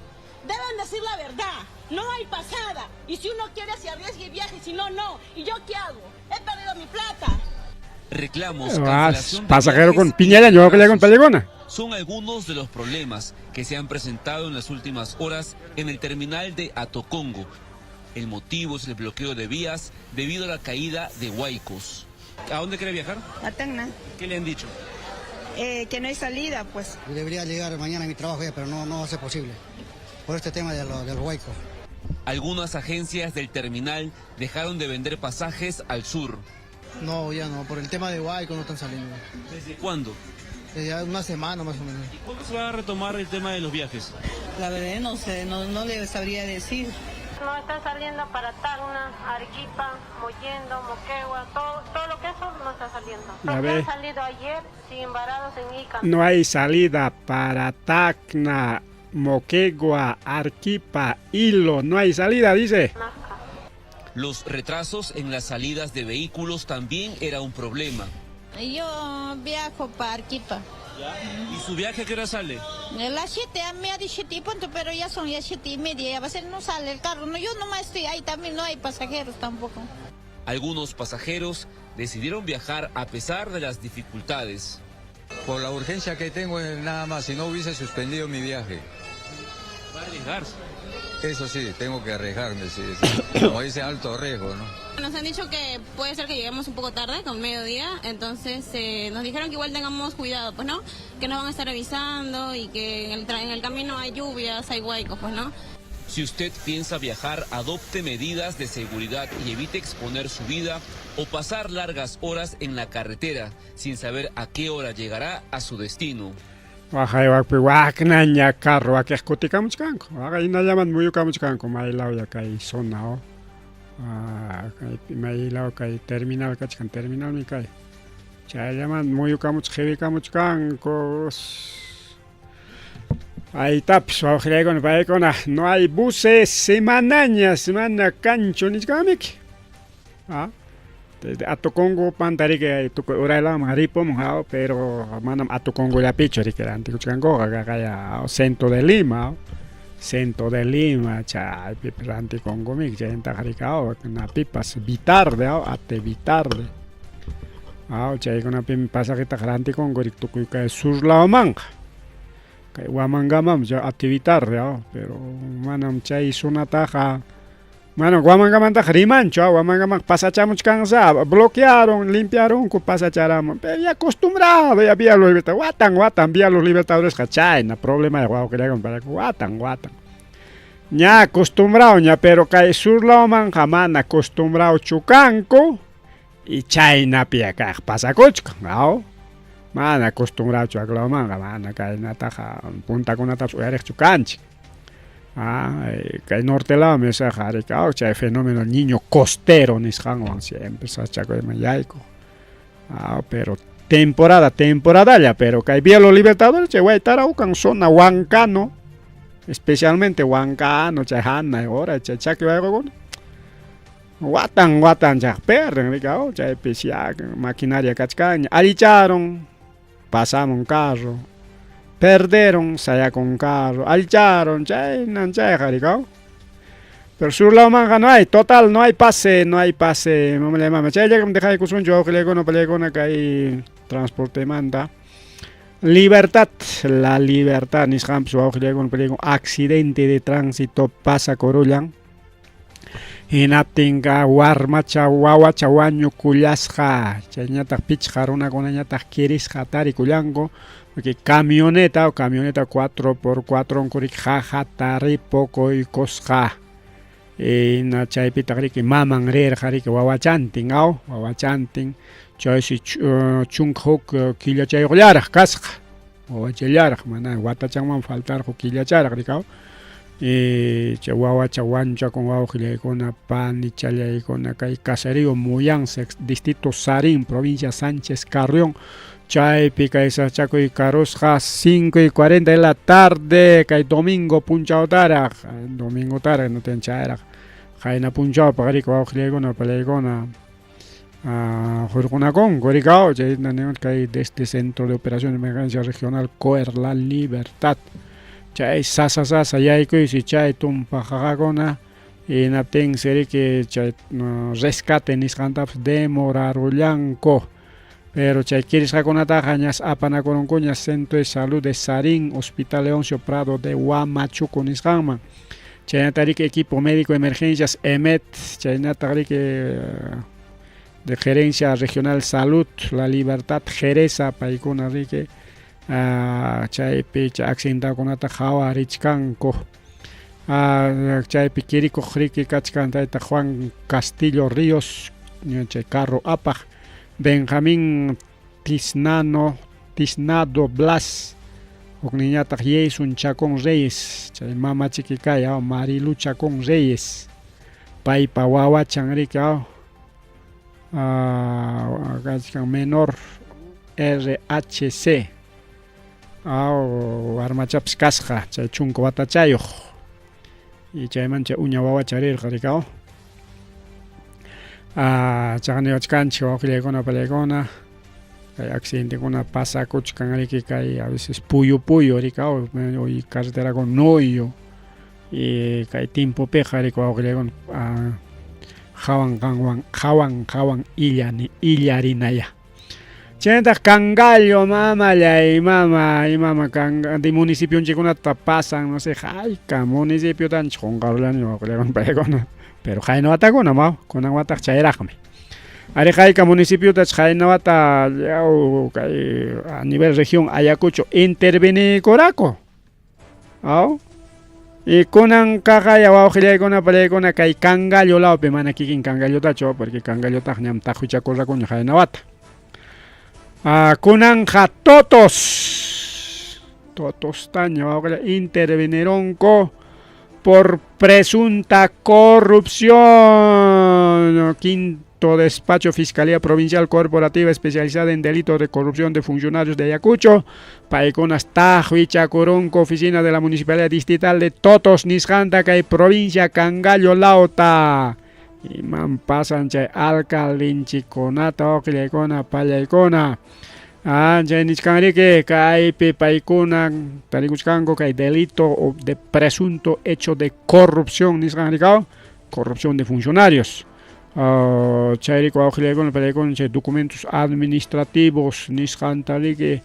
[SPEAKER 3] Deben decir la verdad. No hay pasada. Y si uno quiere se arriesga y viaja. Y si no, no. ¿Y yo qué hago? He perdido mi plata.
[SPEAKER 4] Reclamos,
[SPEAKER 2] Ah,
[SPEAKER 4] cancelación de
[SPEAKER 2] pasajero con
[SPEAKER 4] viajes y
[SPEAKER 2] piñera, yo con
[SPEAKER 4] retrasos
[SPEAKER 2] pellegona.
[SPEAKER 4] Son algunos de los problemas que se han presentado en las últimas horas en el terminal de Atocongo. El motivo es el bloqueo de vías debido a la caída de huaicos. ¿A dónde quiere viajar?
[SPEAKER 5] A Tacna.
[SPEAKER 4] ¿Qué le han dicho?
[SPEAKER 5] Que no hay salida, pues.
[SPEAKER 6] Debería llegar mañana a mi trabajo ya, pero no, no va a ser posible. Por este tema de del huaico.
[SPEAKER 4] Algunas agencias del terminal dejaron de vender pasajes al sur.
[SPEAKER 7] No, ya no, por el tema de huaico no están saliendo.
[SPEAKER 4] ¿Desde cuándo?
[SPEAKER 7] Desde ya una semana más o menos.
[SPEAKER 4] ¿Y cuándo se va a retomar el tema de los viajes?
[SPEAKER 5] La verdad no sé, no, no le sabría decir.
[SPEAKER 8] No están saliendo para Tacna, Arequipa, Mollendo, Moquegua, todo, todo lo que eso no está saliendo.
[SPEAKER 2] Ya
[SPEAKER 8] Los que
[SPEAKER 2] ve.
[SPEAKER 8] han salido ayer siguen varados en Ica.
[SPEAKER 2] No hay salida para Tacna, Moquegua, Arequipa, Ilo. No hay salida, dice.
[SPEAKER 8] Nazca.
[SPEAKER 4] Los retrasos en las salidas de vehículos también era un problema.
[SPEAKER 9] Yo viajo para Arequipa.
[SPEAKER 4] ¿Y su viaje a qué hora sale?
[SPEAKER 9] A las 7, a me ha dicho 7 y punto, pero ya son ya 7:30, ya va a ser, no sale el carro. No, yo nomás estoy ahí también, no hay pasajeros tampoco.
[SPEAKER 4] Algunos pasajeros decidieron viajar a pesar de las dificultades.
[SPEAKER 10] Por la urgencia que tengo nada más, si no hubiese suspendido mi viaje.
[SPEAKER 4] ¿Va a arriesgarse?
[SPEAKER 10] Eso sí, tengo que arriesgarme, sí, sí. Como dice, alto riesgo, ¿no?
[SPEAKER 3] Nos han dicho que puede ser que lleguemos un poco tarde, con mediodía, entonces nos dijeron que igual tengamos cuidado, pues, ¿no? Que nos van a estar avisando y que en el camino hay lluvias, hay huaicos, pues, ¿no?
[SPEAKER 4] Si usted piensa viajar, adopte medidas de seguridad y evite exponer su vida o pasar largas horas en la carretera sin saber a qué hora llegará a su destino.
[SPEAKER 2] Waqay waknaña carro wakiq kutikamuchkanku. Waqay hinallaman muyukamuchkanku maylaw ya kay zona o. Ah, kaypi maylaw kay terminal kachkan, terminalmi kay. Chayllaman muyukamuch qhiwikamuchkanku. Aytapis wawqillaykuna paykuna no hay buses semanaña, semana kanchu nichkanmiki. Ah. Desde Atocongo panta riki tukuy uraylaman ripumun haw, pero manam Atocongollapichu riki rantikuchkankuqa kaqaya centro de Lima, centro de Lima chaypipas rantikunkumiki chaymantaqa riki haw napipas Vitarde haw ate Vitarde haw chaykunapimi pasaqitaqa rantikunku riki tukuy kay sur lawmanqa kay Huamangamam chay ate Vitarde haw pero manam chay zonataqa Manam Huamangamantaqa rimanchu, ah, Huamangamanqa pasachamuchkansa, bloquearon, limpiaronku pasacharamun, pero ya acostumbrado ya Vía Los Libertadores, watan watan Vía Los Libertadoresqa chayna problema wawqillakuna para watan watan. Ña acostumbrado ña, pero kay sur lawmanqa mana acostumbradochu kanku y chaynapi kaq pasakuchkan, aw. Mana acostumbradochu aklawmanqa, mana kaynataqa puntakunatapas uyariqchu kanchik. Ah, kay norte lawmi esaqa arikaw chay fenómeno niño costero nisqanwan siempre sachakuyman yaykuq. Ah, pero temporada, temporadalla, pero kay Vía Los Libertadores chay Waytaraucan zona Huancano, especialmente Huancano, chay hanay hora chay chaki wayqukuna. Watan watan chay perren rikaw chaypis ya maquinaria kachkanña allicharon. Pasamun carro, perderon, sayakun carro, allicharon, chaynan chayqa rikaw. Pero sur lawmanqa no hay, total, no hay pase, no hay pase, mamallay mama. Chayllakam dejaykusunchik wawqillaykuna, pallaykuna kay transportemanta. Libertad, la libertad nisqanpis wawqillaykuna, pallaykuna, accidente de tránsito pasakurullan. Hinaptinqa warmacha wawacha wañukullasqa, chayñataq pichqa runakunañataq kirisqa tarikullanku, porque camioneta o camioneta 4x4 unkurik qaqata ripukuykusqa. Hina chaypitaq riki maman rirqa riki wawachantin aw, wawachantin, chaysi 11 killachayuqllaraq kasqa. Wawachallaraq mana watachanman faltarqu killacharaq rikaw chay wawacha wanchakun wawqillaykuna panichallaykuna kay caserío Muyanse distrito Sarín provincia Sánchez Carrión chaypi kay sachakuy karusqa 5 y 40 de la tarde kay domingo punchawtaraq domingotaraq no ten chayraq qayna punchawpaq riki wawqillaykuna pallaykuna Hurqunakunku rikaw chayna kay desde Centro de Operaciones de Emergencia Regional COER La Libertad chay sasa sasa yaykuysi chay tumpa qaqakuna hinaptinsi riki chay rescate nisqantapas demorarullanku pero chay kirisqakunataqa ñas apanakurunkuña Centro de Salud de Sarín Hospital Leoncio Prado de Huamachuco nisqanman Chaynata riki equipo médico de emergencias EMET, chaynataq riki de gerencia regional salud La Libertad Jereza paykuna riki chaypi chay accidentakunata qhawarichkanku. Chaypi kirikuq riki kachkan tayta Juan Castillo Ríos chay carro apaq, Benjamín Tiznano, Tiznado Blas, hukninñataq Yeison Chacón Reyes, chay mamachiki kay aw Marilu Chacón Reyes, paypa wawachan riki aw kachkan menor RHC aw warmachapas kasqa chay 10 watachayuq y chayman chay uña wawacha rirqa riki aw. Chaqniwachkanchik wawqillaykuna pallaykuna kay accidentekuna pasakuchkan riki kay a veces puyu puyu riki aw carreterakuna nuyu y kay tiempopiqa riki wawqillaykuna hawan qanwan hawan hawan illani illarinaya. Chaynataq Cangallo mamallay mama imama kan di municipionchikkunata pasan no sé hayka municipiotanchik qunqarulani wawqillaykuna paykuna pero qayna watakuna maw kunan wataq chayraqmi. Ari hayka municipiotach qayna wata yaw kay a nivel región Ayacucho interveniykuraku. Aw y kunan kaqaya wawqillaykuna pallaykuna kay Cangallo lawpi mana kikin Cangallotachu porque Cangallotaq ñam taqwichakurrakuña qayna wata. Kunanqa totos totostaña wawqilla intervenirunku por presunta corrupción. Quinto despacho Fiscalía Provincial Corporativa especializada en delitos de corrupción de funcionarios de Ayacucho. Paykunas taqwichakurunku oficina de la Municipalidad Distrital de Totos nisqanta kay provincia Cangallo lawta. Imam pasan chay alcaldenchikkunata wawqillaykuna pallaykuna. Ah, chay nichkanriki kaypi paykuna tarikuchkanku kay delito o de presunto hecho de corrupción nisqanrikaw, corrupción de funcionarios. Chayrayku wawqillaykuna pallaykuna chay documentos administrativos nisqanta riki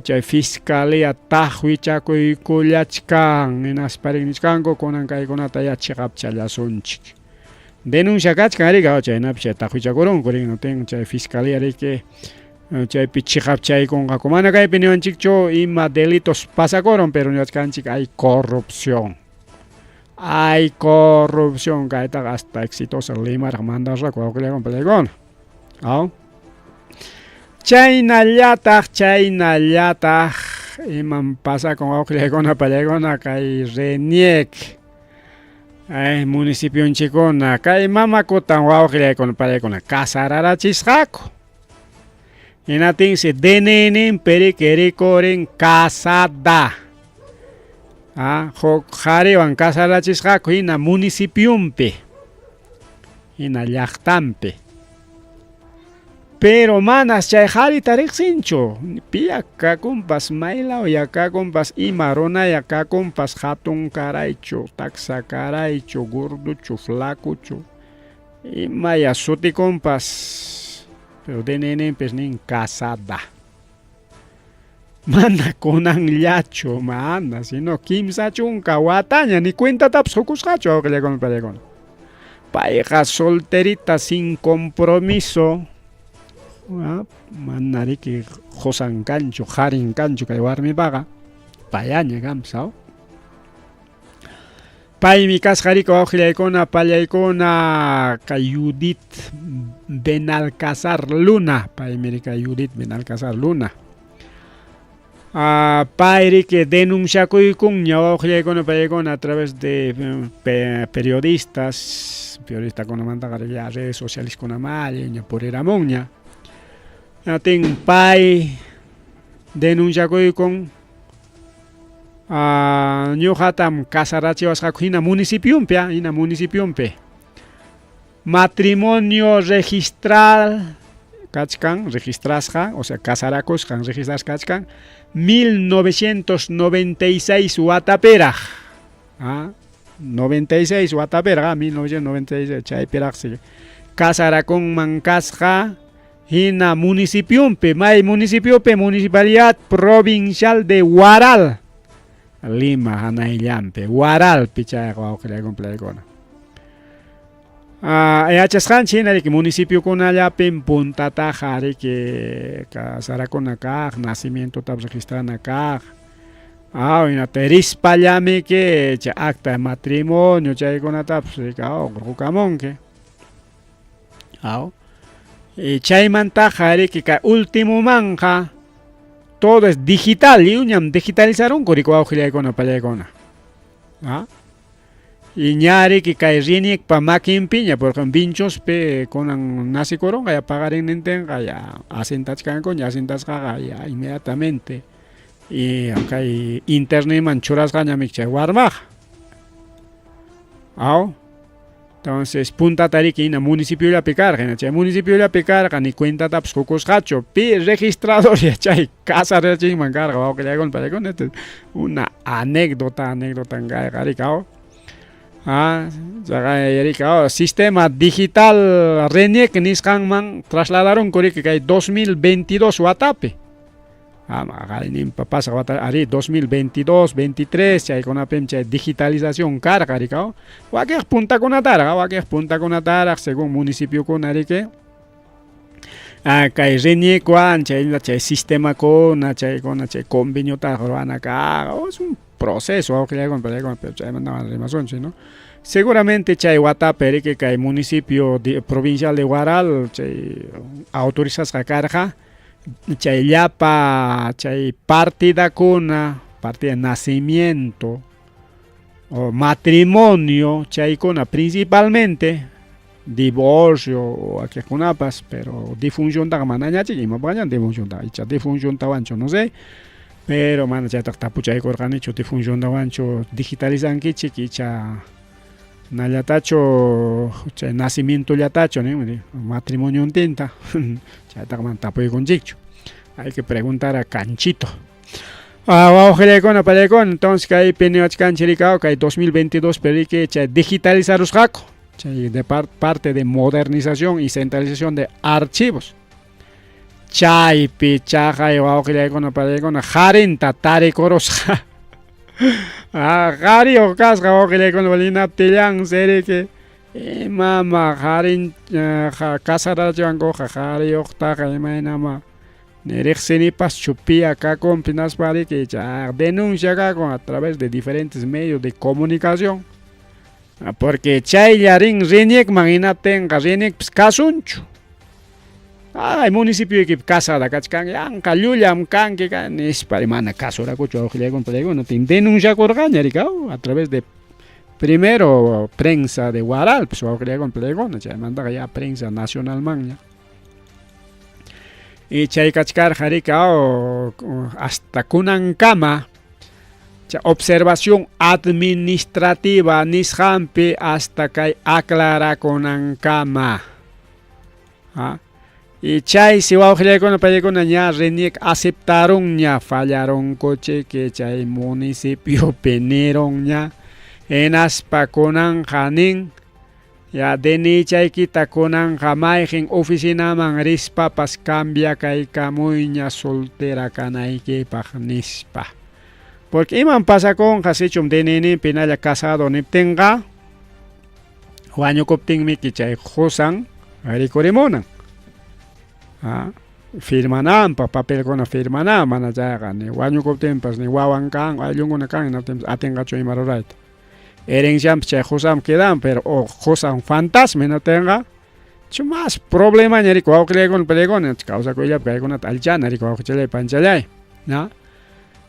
[SPEAKER 2] chay fiscalía taqwichakuykullachkan hinaspa nichkanku kunan kaykunata ya chiqapchallasunchik. Denuncia kachkan riki chaynapi chay taqwichakurunku riki chay fiscalía riki chaypi chiqapchaykunqaku. Mana kaypi niwanchikchu ima delitos pasakurun pero niwachkanchik hay corrupción. Hay corrupción kaytaqa hasta exitosa Limaraq mandarqaku wawqillaykuna pallaykuna. Aw. Chaynallataq chaynallataq imam pasakun wawqillaykuna pallaykuna kay RENIEC ay municipionchikuna kay mamakutan wawqillaykuna pallaykuna casararachisqaku. Hinatinsi DNI-ninpi riki rikurin casada. Ah, huk qhariwan casarachisqaku hina municipionpi, hina llaqtanpi. Pero manas chay qharita riqsinchu. Piya kakunpas, maylaw kakunpas, ima runaya kakunpas, hatun karaychu, taksa karaychu, gorduchu, flacuchu, imaya sutikunpas, pero DNI-ninpis nin casada. Mana kunanllachu, mana, sino 30 wataña, ni cuentatapas qukusqachu wawqillaykuna pallaykuna. Payqa solterita sin compromiso. Mana riki qusan kanchu, qarin kanchu kay warmipaqa, payaña kanpas, aw. Paymi kasqa riki wawqillaykuna pallaykuna kay Judith Benalcazar Luna, paymi riki Judith Benalcazar Luna. Pay riki denunciakuykunña wawqillaykuna pallaykuna a través de periodistas, periodistakunamantaqa ya redes sociales kunamalla puriramunña. Natin pay denunciakuykun ñuqatam casarachiwasqaku hina municipionpi, hina municipionpi. Matrimonio registral kachkan, registrasqa, o sea, casarakusqan registrasqa kachkan 1996 watapiraq. 96 watapiraq, 1996 chaypiraqsi casarakunman kasqa hina municipionpi, may municipiopi, municipalidad provincial de Huaral, Lima hanayllanpi, Huaralpi chayqa wawqillaykuna pallaykuna. Yachasqanchik hina riki municipiokunallapim puntataqa riki casarakuna kaq, nacimientotapas registrana kaq. Hinata rispallamiki chay acta de matrimonio chaykunatapas riki hurqukamunki. Aw. Y chaymantaqa riki kay ultimomanqa todo es digital, lliwñam digitalizarunku riki wawqillaykuna pallaykuna. Y ña riki kay RENIECpa makinpiña, por ejemplo, Vinchospi kunan nacikurunqa ya paqarinnintinqa ya asentachkanku, ña asentasqaqa ya inmediatamente y kay internetman churasqañami chay warmaqa. Aw. Entonces, puntata riki hina municipiollapi karqa, hina chay municipiollapi karqa ni cuentatapas qukusqachu, pi registrador ya chay casarachinman karqa wawqillaykuna pallaykuna, una anécdota, anécdota kayqa riki, aw. Riki, sistema digital RENIEC nisqanman trasladarunku riki kay 2022 watapi. Qayninpa pasaq wata ari 2022, 23 chaykunapim chay digitalización karqa riki, wakiq puntakunataraq, wakiq puntakunataraq según municipiokuna riki. Kay RENIECwan chay chay sistemakuna chaykuna chay conveniotaraq ruwana kaq, es un proceso wawqillaykuna pallaykuna, pero chaymanta rimasunchik, ¿no? Seguramente chay watapi riki kay municipio provincial de Huaral chay autorizasqa karqa chay llapa chay partidakuna, partida de nacimiento o matrimonio chaykuna principalmente divorcio o aquelkunapas, pero difunciontaqa manañachik imapaqña difunciontaqa icha difunciontawanchu no sé, pero mana chaytaqa tapuchaykurqanichu difunciontawanchu digitalizankichik icha Nallatachu chay nacimientollatachu nin matrimoniontinta chaytaqa mana tapuykunchikchu. Hay que preguntar a Canchito. Ah, wawqillaykuna pallaykuna, entonces kaypi niwachkanchik rikaw kay 2022 pi riki chay digitalizarusqaku chay de parte de modernización y centralización de archivos. Chaypi chaqay wawqillaykuna pallaykuna qarinta tarikurusqa. Ah, qariyuq kasqa wawqillaykuna hinaptillansi riki imama qarin casarachiwankuqa qariyuqtaqa imaynama ni riqsinipaschu piya kakunpi hinaspa riki chay denuncia kakun a través de diferentes medios de comunicación. Porque chaylla rin RENIECman hinaptinqa RENIECpis kasunchu. Ay, municipioykipi casada kachkanki, yanqa llullam kanki, nispa mana kasurakuchu wawqillaykuna pallaykuna, denunciakurqaña rikaw a través de primero prensa de Huaral, pues wawqillaykuna pallaykuna, chaymantaqa ya prensa nacionalmanña. Y chay kachkarqa rikaw hasta kunankama chay observación administrativa nisqanpi hasta kay aclarakunankama. ¿Ah? Y chaysi wawqillaykuna pallaykuna ña RENIEC aceptarunña fallarunkuchiki chay municipiopi nirunña hinaspa kunanqa nin ya DNIchaykita kunanqa mayqin oficinaman rispapas cambiakaykamuyña soltera kanaykipaq nispa. Porque iman pasakunqa sichum DNIninpi hinalla casado niptinqa wañukuptinmiki chay qusan rikurimunan. Ah, firmananpaq papelkuna firmanan mana chayqa ni wañukuptinpas ni wawan kan ayllunkuna kan hinaptinpas atinqachu ima rurayta. Herencianpas chay qusan quedan pero o qusan fantasma hinaptinqa chu más problemaña riki wawqillaykuna pallaykuna kawsakuyllapi kaykunata allichana riki wawqichallay panchallay, ¿no?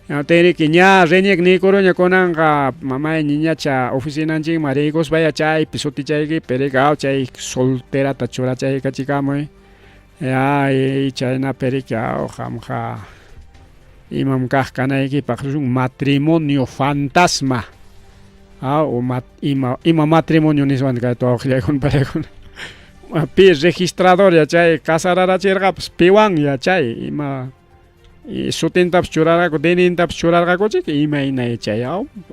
[SPEAKER 2] Hinaptinriki ña RENIEC niykuruña kunanqa mamay ñiñacha oficinanchikman riykuspaya chaypi sutichaykipi riki chay solterata churachaykachikamuy ya chaynapi riki qamqa imam kaq kanaykipaq un matrimonio fantasma o ima, ima matrimonio niswan kay wawqillaykuna pallaykuna pi registrador ya chay casararachirqapas piwan ya chay ima y sutintapas churarqaku DNIntapas churarqakuchik imayna chay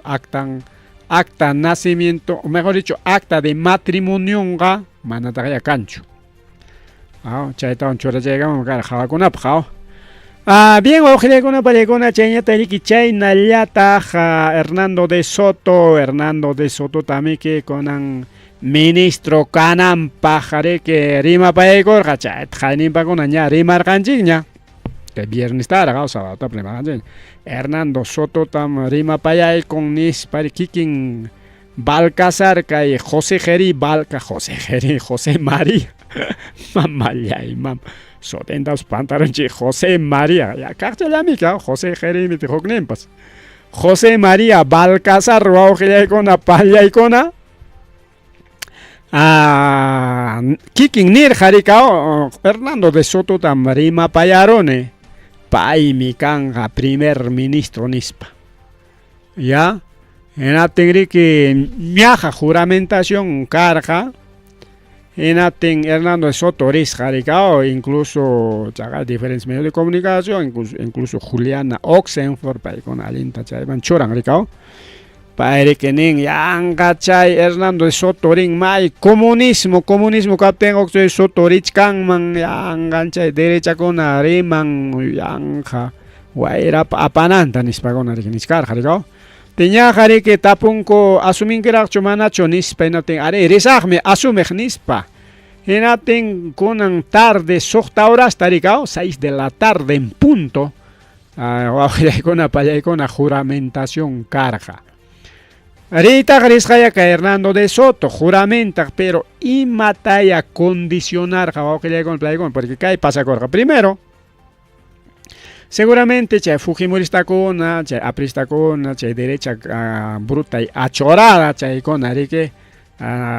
[SPEAKER 2] actan acta nacimiento o mejor dicho acta de matrimonionqa manataq ya kanchu. Chaytawan churachaykaman karqa qhawakunapaq. Ah, bien, wawqillaykuna pallaykuna chayñata riki chaynallataq Hernando de Soto, Hernando de Soto tamiki kunan ministro kananpaq riki rimapayaykurqa chayta qayninpakuna ña rimarqanchikña. Kay viernestaraq sabadota rimarqanchik. Hernando Sototam rimapayaykun nispa kikin Balcazar kay José Geri Balca José Geri José María mamallay mam sutintapas pantarunchik José María ya kaqchallami José Geri miti hukninpas José María Balcazar wawqillaykuna pallaykuna ah, kikin nirqa rikaw Hernando de Sototam rimapayaruni paymi kanqa primer ministro nispa ya hinaptin riki ñaqa juramentación karqa hinaptin Hernando de Soto risqa rikaw incluso chaqa diferentes medios de comunicación incluso, incluso Juliana Oxenford paykuna allinta chayman churan rikaw pay riki nin yanqa chay Hernando de Soto rin may comunismo comunismo kaptin chay Soto richkanman yanqan chay derechakuna riman yanqa wayrapa apananta nispakuna riki nichkarqa rikaw Tiñaqa riki tapunku asuminkiraqchu manachu nispa hinaptin ari risaqmi asumiq nispa hinaptin kunan tarde suqta horasta rikaw 6 de la tarde en punto wawqillaykuna pallaykuna juramentación karqa. Riytaqa risqaya kay Hernando de Soto juramentaq pero imataya condicionarqa wawqillaykuna pallaykuna porque kay pasakurqa primero seguramente chay fujimoristakuna chay apristakuna chay derecha bruta y achorada chaykuna riki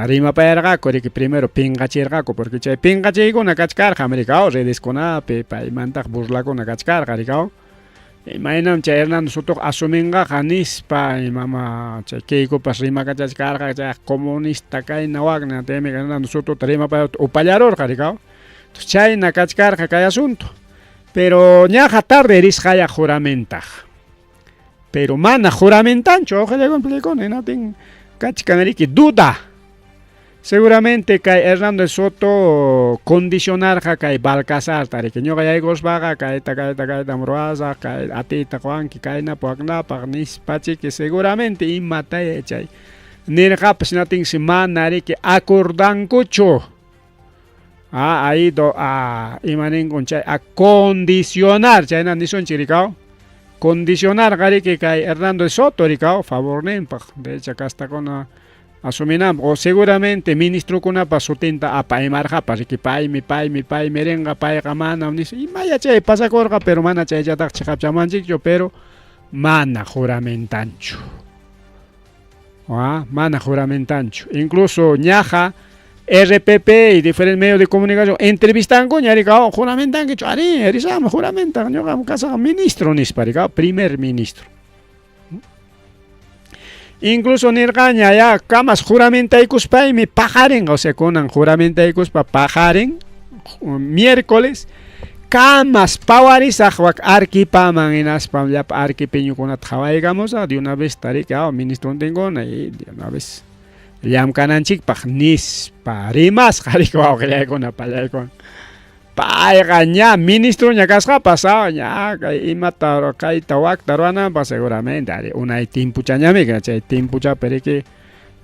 [SPEAKER 2] rimapayarqaku riki primero pinqachirqaku porque chay pinqachiykuna kachkarqa rikaw redeskunapi paymantaq burlakuna kachkarqa rikaw. Imaynam chay Hernando Sotoqa asuminqaqa nispa mama chay Keikopas rimakachachkarqa chay comunista kayna wakna chaymi Hernando Sotota rimapayata upallarurqa rikaw. Chayna kachkarqa kay asunto. Pero ñaqa tarde risqaya juramentaq. Pero mana juramentanchu wawqillaykuna palaykuna hinaptin kachkan riki duda. Seguramente kay Hernando de Soto condicionarqa kay Balcazarta riki ñuqa yaykuspaqa kayta kayta kaytam ruwasaq kay atiyta quwanki kaynapaq waknapaq nispachiki seguramente imataya chay nirqapas hinatinsi mana riki acordankuchu. Ah, ha ido a ima ninkun chay a condicionar chayna nisunchik rikaw condicionarqa riki kay Hernando de Soto rikaw favorninpaq derecha castakuna asuminanpaq o seguramente ministrokunapa sutinta apaymarqapas riki paymi paymi paymi rinqa payqa manam nispa imaya chay pasakurqa pero mana chayllataqa chiqapchamanchikchu pero mana juramentanchu. Ah, mana juramentanchu. Incluso ñaja RPP y diferentes medios de comunicación entrevistankuña rikaw juramentankichu arí risaqmi juramentan ñuqam kasaq ministro nispa rikaw primer ministro. Incluso nirqaña ya kamas juramentaykuspaymi paqarinqa, o sea kunan juramentaykuspa paqarin miércoles kamas pawarisaq wak Arquipaman hinaspam llapa arquipeñokunata qhawaykamusaq de una vez tariki aw ministrontinkuna y de una vez llamkananchikpaq nispa rimasqa riki wawqillaykuna pallaykuna. Payqa ña ministroña kasqapas ah, ña kay imata kayta wakta ruwananpaq seguramente ari unay timpuchañami chay timpuchapi riki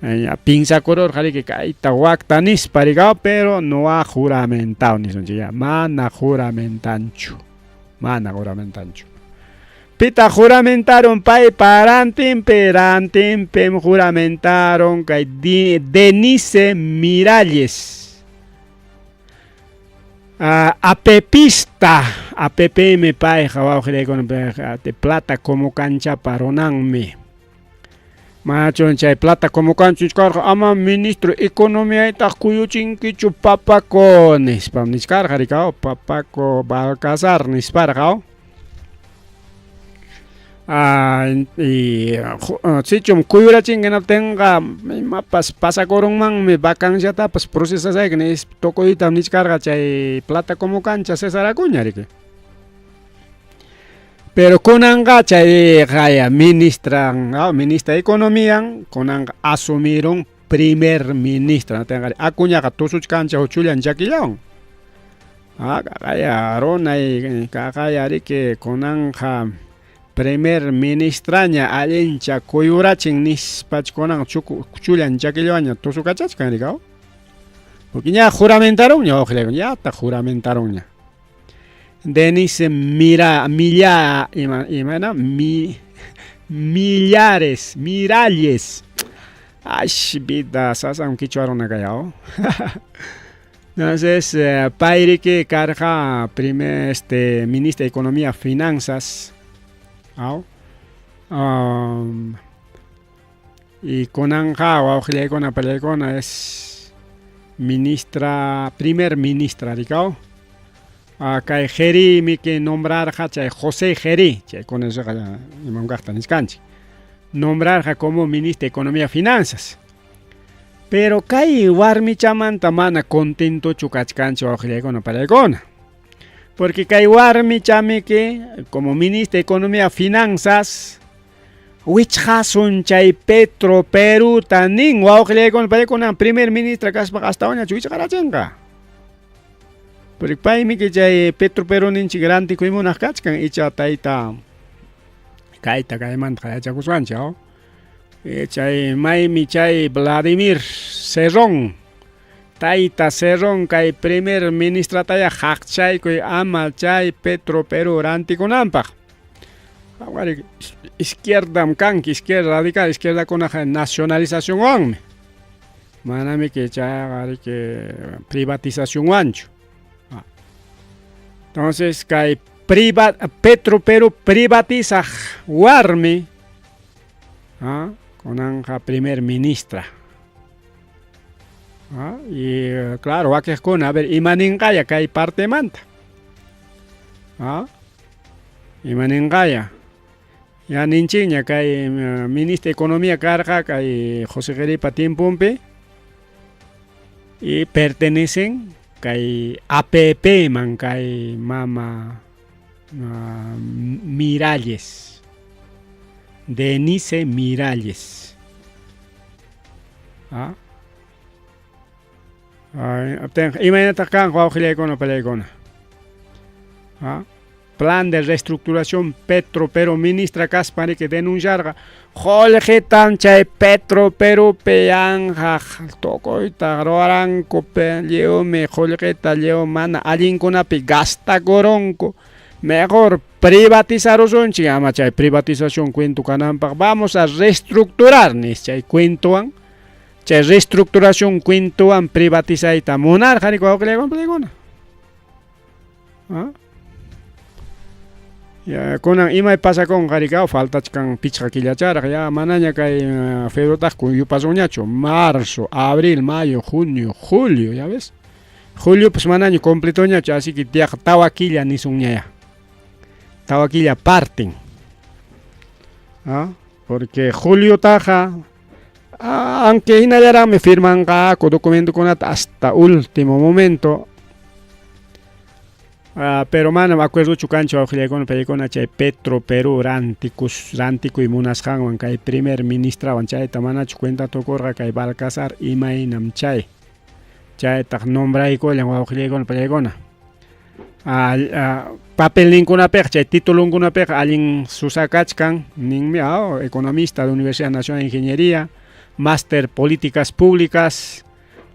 [SPEAKER 2] ña pinsakururqa riki kayta wakta nispa rikaw pero no ha juramentado nisunchik ya mana juramentanchu mana juramentanchu. Pitaq juramentaron paypa rantinpi rantinpim juramentaron kay Denise Miralles. Uh, apepista, APPM payqa wawqillaykuna plata como canchapa runanmi. Machun chay plata como cancha nichkarqa ama ministro economiaytaq kuyuchinkichu papaco nispam nichkarqa rikaw papaco Balcazar nisparqa. Ah, y sichum kuyurachinki hinaptinqa imapas pasakurunmanmi vacanciatapas procesasayki nispa tukuytam nichkarqa chay plata como cancha César Acuña riki. Pero kunanqa chay qaya ministran, ministra de economían kunanqa asumirun primer ministra hinaptinqa Acuñaqa tusuchkancha chullan chakillawan. Ah, kaqaya runay kaqaya riki kunanqa primer ministraña allincha kuyurachin nispach kunan chullan chakillawanña tusukachachkan rikaw. Porque ña juramentarunña wawqillaykuna ñataq juramentarunña. Denise mira milla ima imana mi millares miralles ash vida sasam quichua runa kay aw. Entonces pay riki karqa primer este ministra de economía finanzas aw y kunanqa wawqillaykuna pallaykuna es ministra primer ministra rikaw. Kay Jerí miki nombrarqa chay José Jerí, chay kunansqa imam kaqta nichkanchik. Nombrarqa como ministra de Economía y Finanzas. Pero kay warmichamanta mana contentochu kachkanchik wawqillaykuna pallaykuna. Porque kay warmichamiki como ministra de Economía y Finanzas wichqasun chay Petro Peruta nin wawqillaykuna pallaykuna primer ministra kaspaqa astawanñachu wichqarachinqa. Porque paymi que chay Petro Perú ninchik rantikuymunaq kachkan icha tayta kayta kaymanta yachakusqanchik aw. Chay maymi chay Vladimir Cerrón tayta Cerrón kay primer ministrataya haqchaykuy ama chay Petro Perú rantikunanpaq. Izquierdam kanki, izquierda radical, izquierdakunaqa nacionalizacionwanmi. Manami que chayqa riki privatizacionwanchu. Entonces kay priva, Petro Perú privatizaq warmi kunanqa primer ministra. Y claro, wakiqkuna a ver ima ninqaya kay partemanta. Ima ninqaya? Ya ninchikña kay ministro economía karqa kay José Geripa tiemponpi y pertenecen kay APP man kay mama uh, Miralles. Denise Miralles. ¿Ah? Imaynataq kanqa wawqillaykuna palaykuna? ¿Ah? Plan de reestructuración Petro Perú ministra kaspan riki denunciarqa qullqitam chay Petro Perúpi yanqaq tukuyta ruwaranku lliwmi qullqita lliw mana allinkunapi gastakurunku mejor privatizarusunchik ama chay privatización cuento kananpaq vamos a reestructurar nis chay cuentowan chay reestructuración cuentowan privatizayta munarqa riki wawqillaykuna palaykuna. ¿Ah? Ya, kunan imay pasakunqa rikaw faltachkan pichqa killacharaq ya manaña kay eh, febrerotaq yupasunñachu marzo, abril, mayo, junio, julio, ya ves? Julio pues manaña completoñachu, así que tiaq tawa killa nisunña ya. Tawa killa parten. ¿Ah? Porque juliotaqa aunque hinallaraqmi firmanqaku documentokunata hasta último momento Ah, pero manam acuerdochu kanchu wawqillaykuna paykuna chay Petro Perú rantikus rantikuy munasqanwan kay primer ministrawan chayta manachu cuenta tukurqa kay Balcazar imaynam chay chaytaq nombraykullan wawqillaykuna paykuna ah, ah, papelninkunapiqa chay titulunkunapiqa allin susakachkan ninmi ah, economista de Universidad Nacional de Ingeniería máster políticas públicas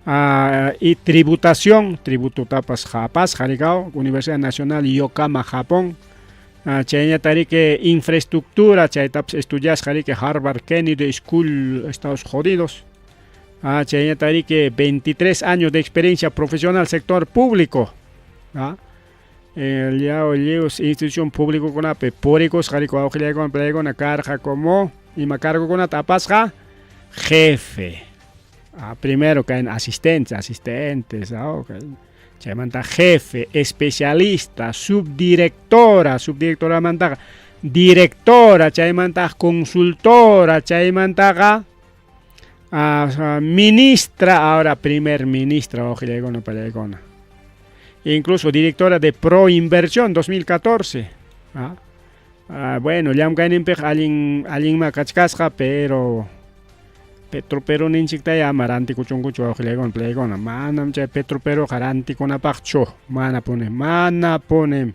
[SPEAKER 2] Ah, y tributación, tributotapas apasqa rikaw, Universidad Nacional Yokohama, Japón. Ah, chayñata riki infraestructura, chaytapas estudiasqa riki Harvard Kennedy School, Estados Jodidos. Ah, chayñata riki 23 años de experiencia profesional sector público. Ah, el lliw institución públicokunapi purikusqa riki wawqillaykuna palaykuna karqa como ima cargokunata apasqa jefe. Ah, primero caen asistentes, asistentes, ah, okay. Chaymanta jefe, especialista, subdirectora, subdirectoramantaqa directora, chaymantaqa consultora, chaymantaqa ah, ministra, ahora primer ministra, wawqillaykuna palaykuna. Incluso directora de Proinversión 2014. Ah, ah, bueno, llamkayninpiqa allin allinma kachkasqa, pero Petro Perú ninchiktaya ama rantikuchunkuchu wawqillaykuna palaykuna. Manam chay Petro Perúqa rantikunapaqchu, manapuni, manapuni.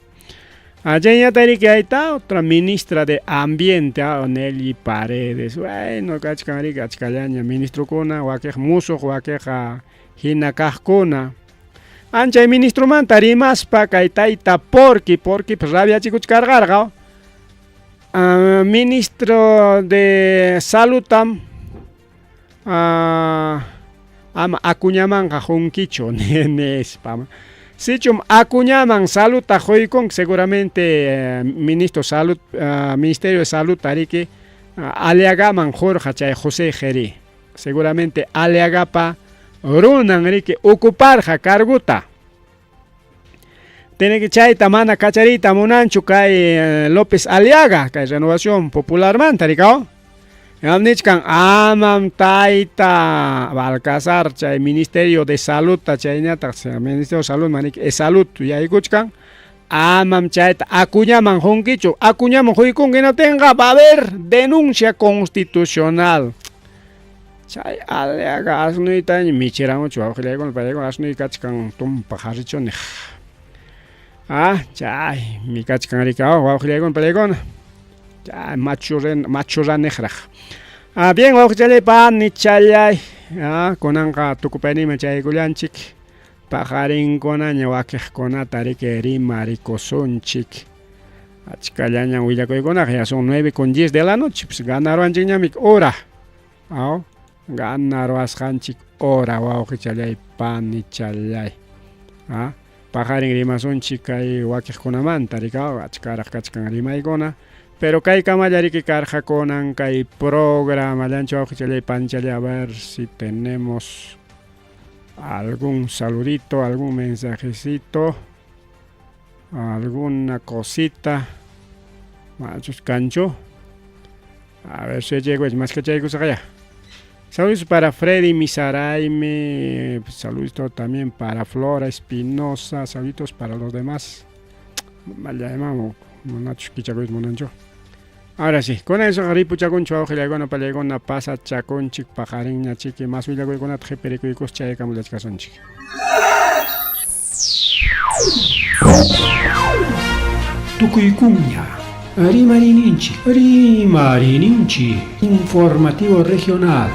[SPEAKER 2] Chayñata riki ahí otra ministra de Ambiente, ah, Nelly Paredes. Bueno, kachkan riki achkallaña ministrokuna, wakiq musuq, wakiqa hina kaqkuna. Anchay ministromanta rimaspa kay tayta Porky, Porky pues rabiachikuchkarqarqa. Uh, ministro de Saludtam uh, ama Acuñamanqa qunkichu nispa. Sichum Acuñaman Saludta quykun seguramente eh, ministro Salud uh, Ministerio de Salud tariki uh, Aliagaman qurqa chay José Jerí. Seguramente Aliagapa runan riki ocuparqa cargota. Tiene que chayta mana kachariyta munanchu kay eh, López Aliaga, kay Renovación Popularmanta, rikaw. Nichkan amam tayta Balcazar chay Ministerio de Salud chayñataq Ministerio de Salud manik e Salud yaykuchkan amam chayta Acuñaman qunkichu Acuñaman quykunki hinaptinqa va a haber denuncia constitucional chay Aliaga asnuytaña michiramuchu wawqillaykuna paykuna asnuy kachkan tumpa harrichuniq ah chay mi kachkan rikaw wawqillaykuna paykuna chay machu machuraniqraq ah bien wawqichallay panichallay ah kunanqa tukupayninman chaykullanchik paqarinkunaña wakiqkunata riki rimarikusunchik achkallaña willakuykunaqa ya son 9 con 10 de la noche pues ganaruanchikñami hora aw ganaruasqanchik hora wawqichallay panichallay ah paqarin rimasunchik kay wakiqkunamanta rikaw achkaraq kachkan rimaykuna pero kay kamalla riki karqa kunan kay programa llanchu wawqichallay panichallay a ver si tenemos algún saludito, algún mensajecito, alguna cosita. Manachus kanchu. A ver si llego, maskachaykusaqya. Saludos para Freddy Misaraime, saludos también para Flora Espinosa, saludos para los demás. Ahora sí, con eso ripuchakunchu awqillaykuna pallaykuna pasachakunchik paqarinña chiki mas willakuykunata qhiparikuykus chayakamullachkasunchik.
[SPEAKER 1] Tukuykuña Rimarininchik, Rimarininchik, Informativo Regional.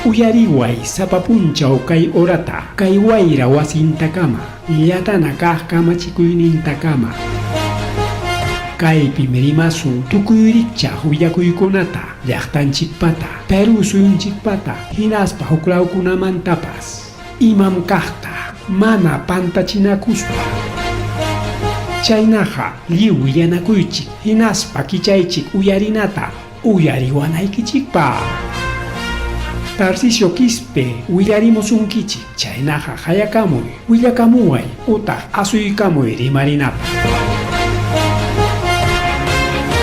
[SPEAKER 1] Uyariway sapa punchaw kay horata, kay wayra wasintakama, llatana kaq kamachikuynintakama. Kaypim rimasun tukuy rikchaq willakuykunata, llaqtanchikpata, Perú suyunchikpata, hinaspa huklawkunamantapas. Imam kaqta, mana pantachinakuspa. Chaynaqa lliw willanakuychik, hinaspa kichaychik uyarinata, uyariwanaykichikpaq. Tarcisio Quispe willarimusunkichik, chaynaqa hayakamuy, willakamuway utaq asuykamuy rimarinapaq.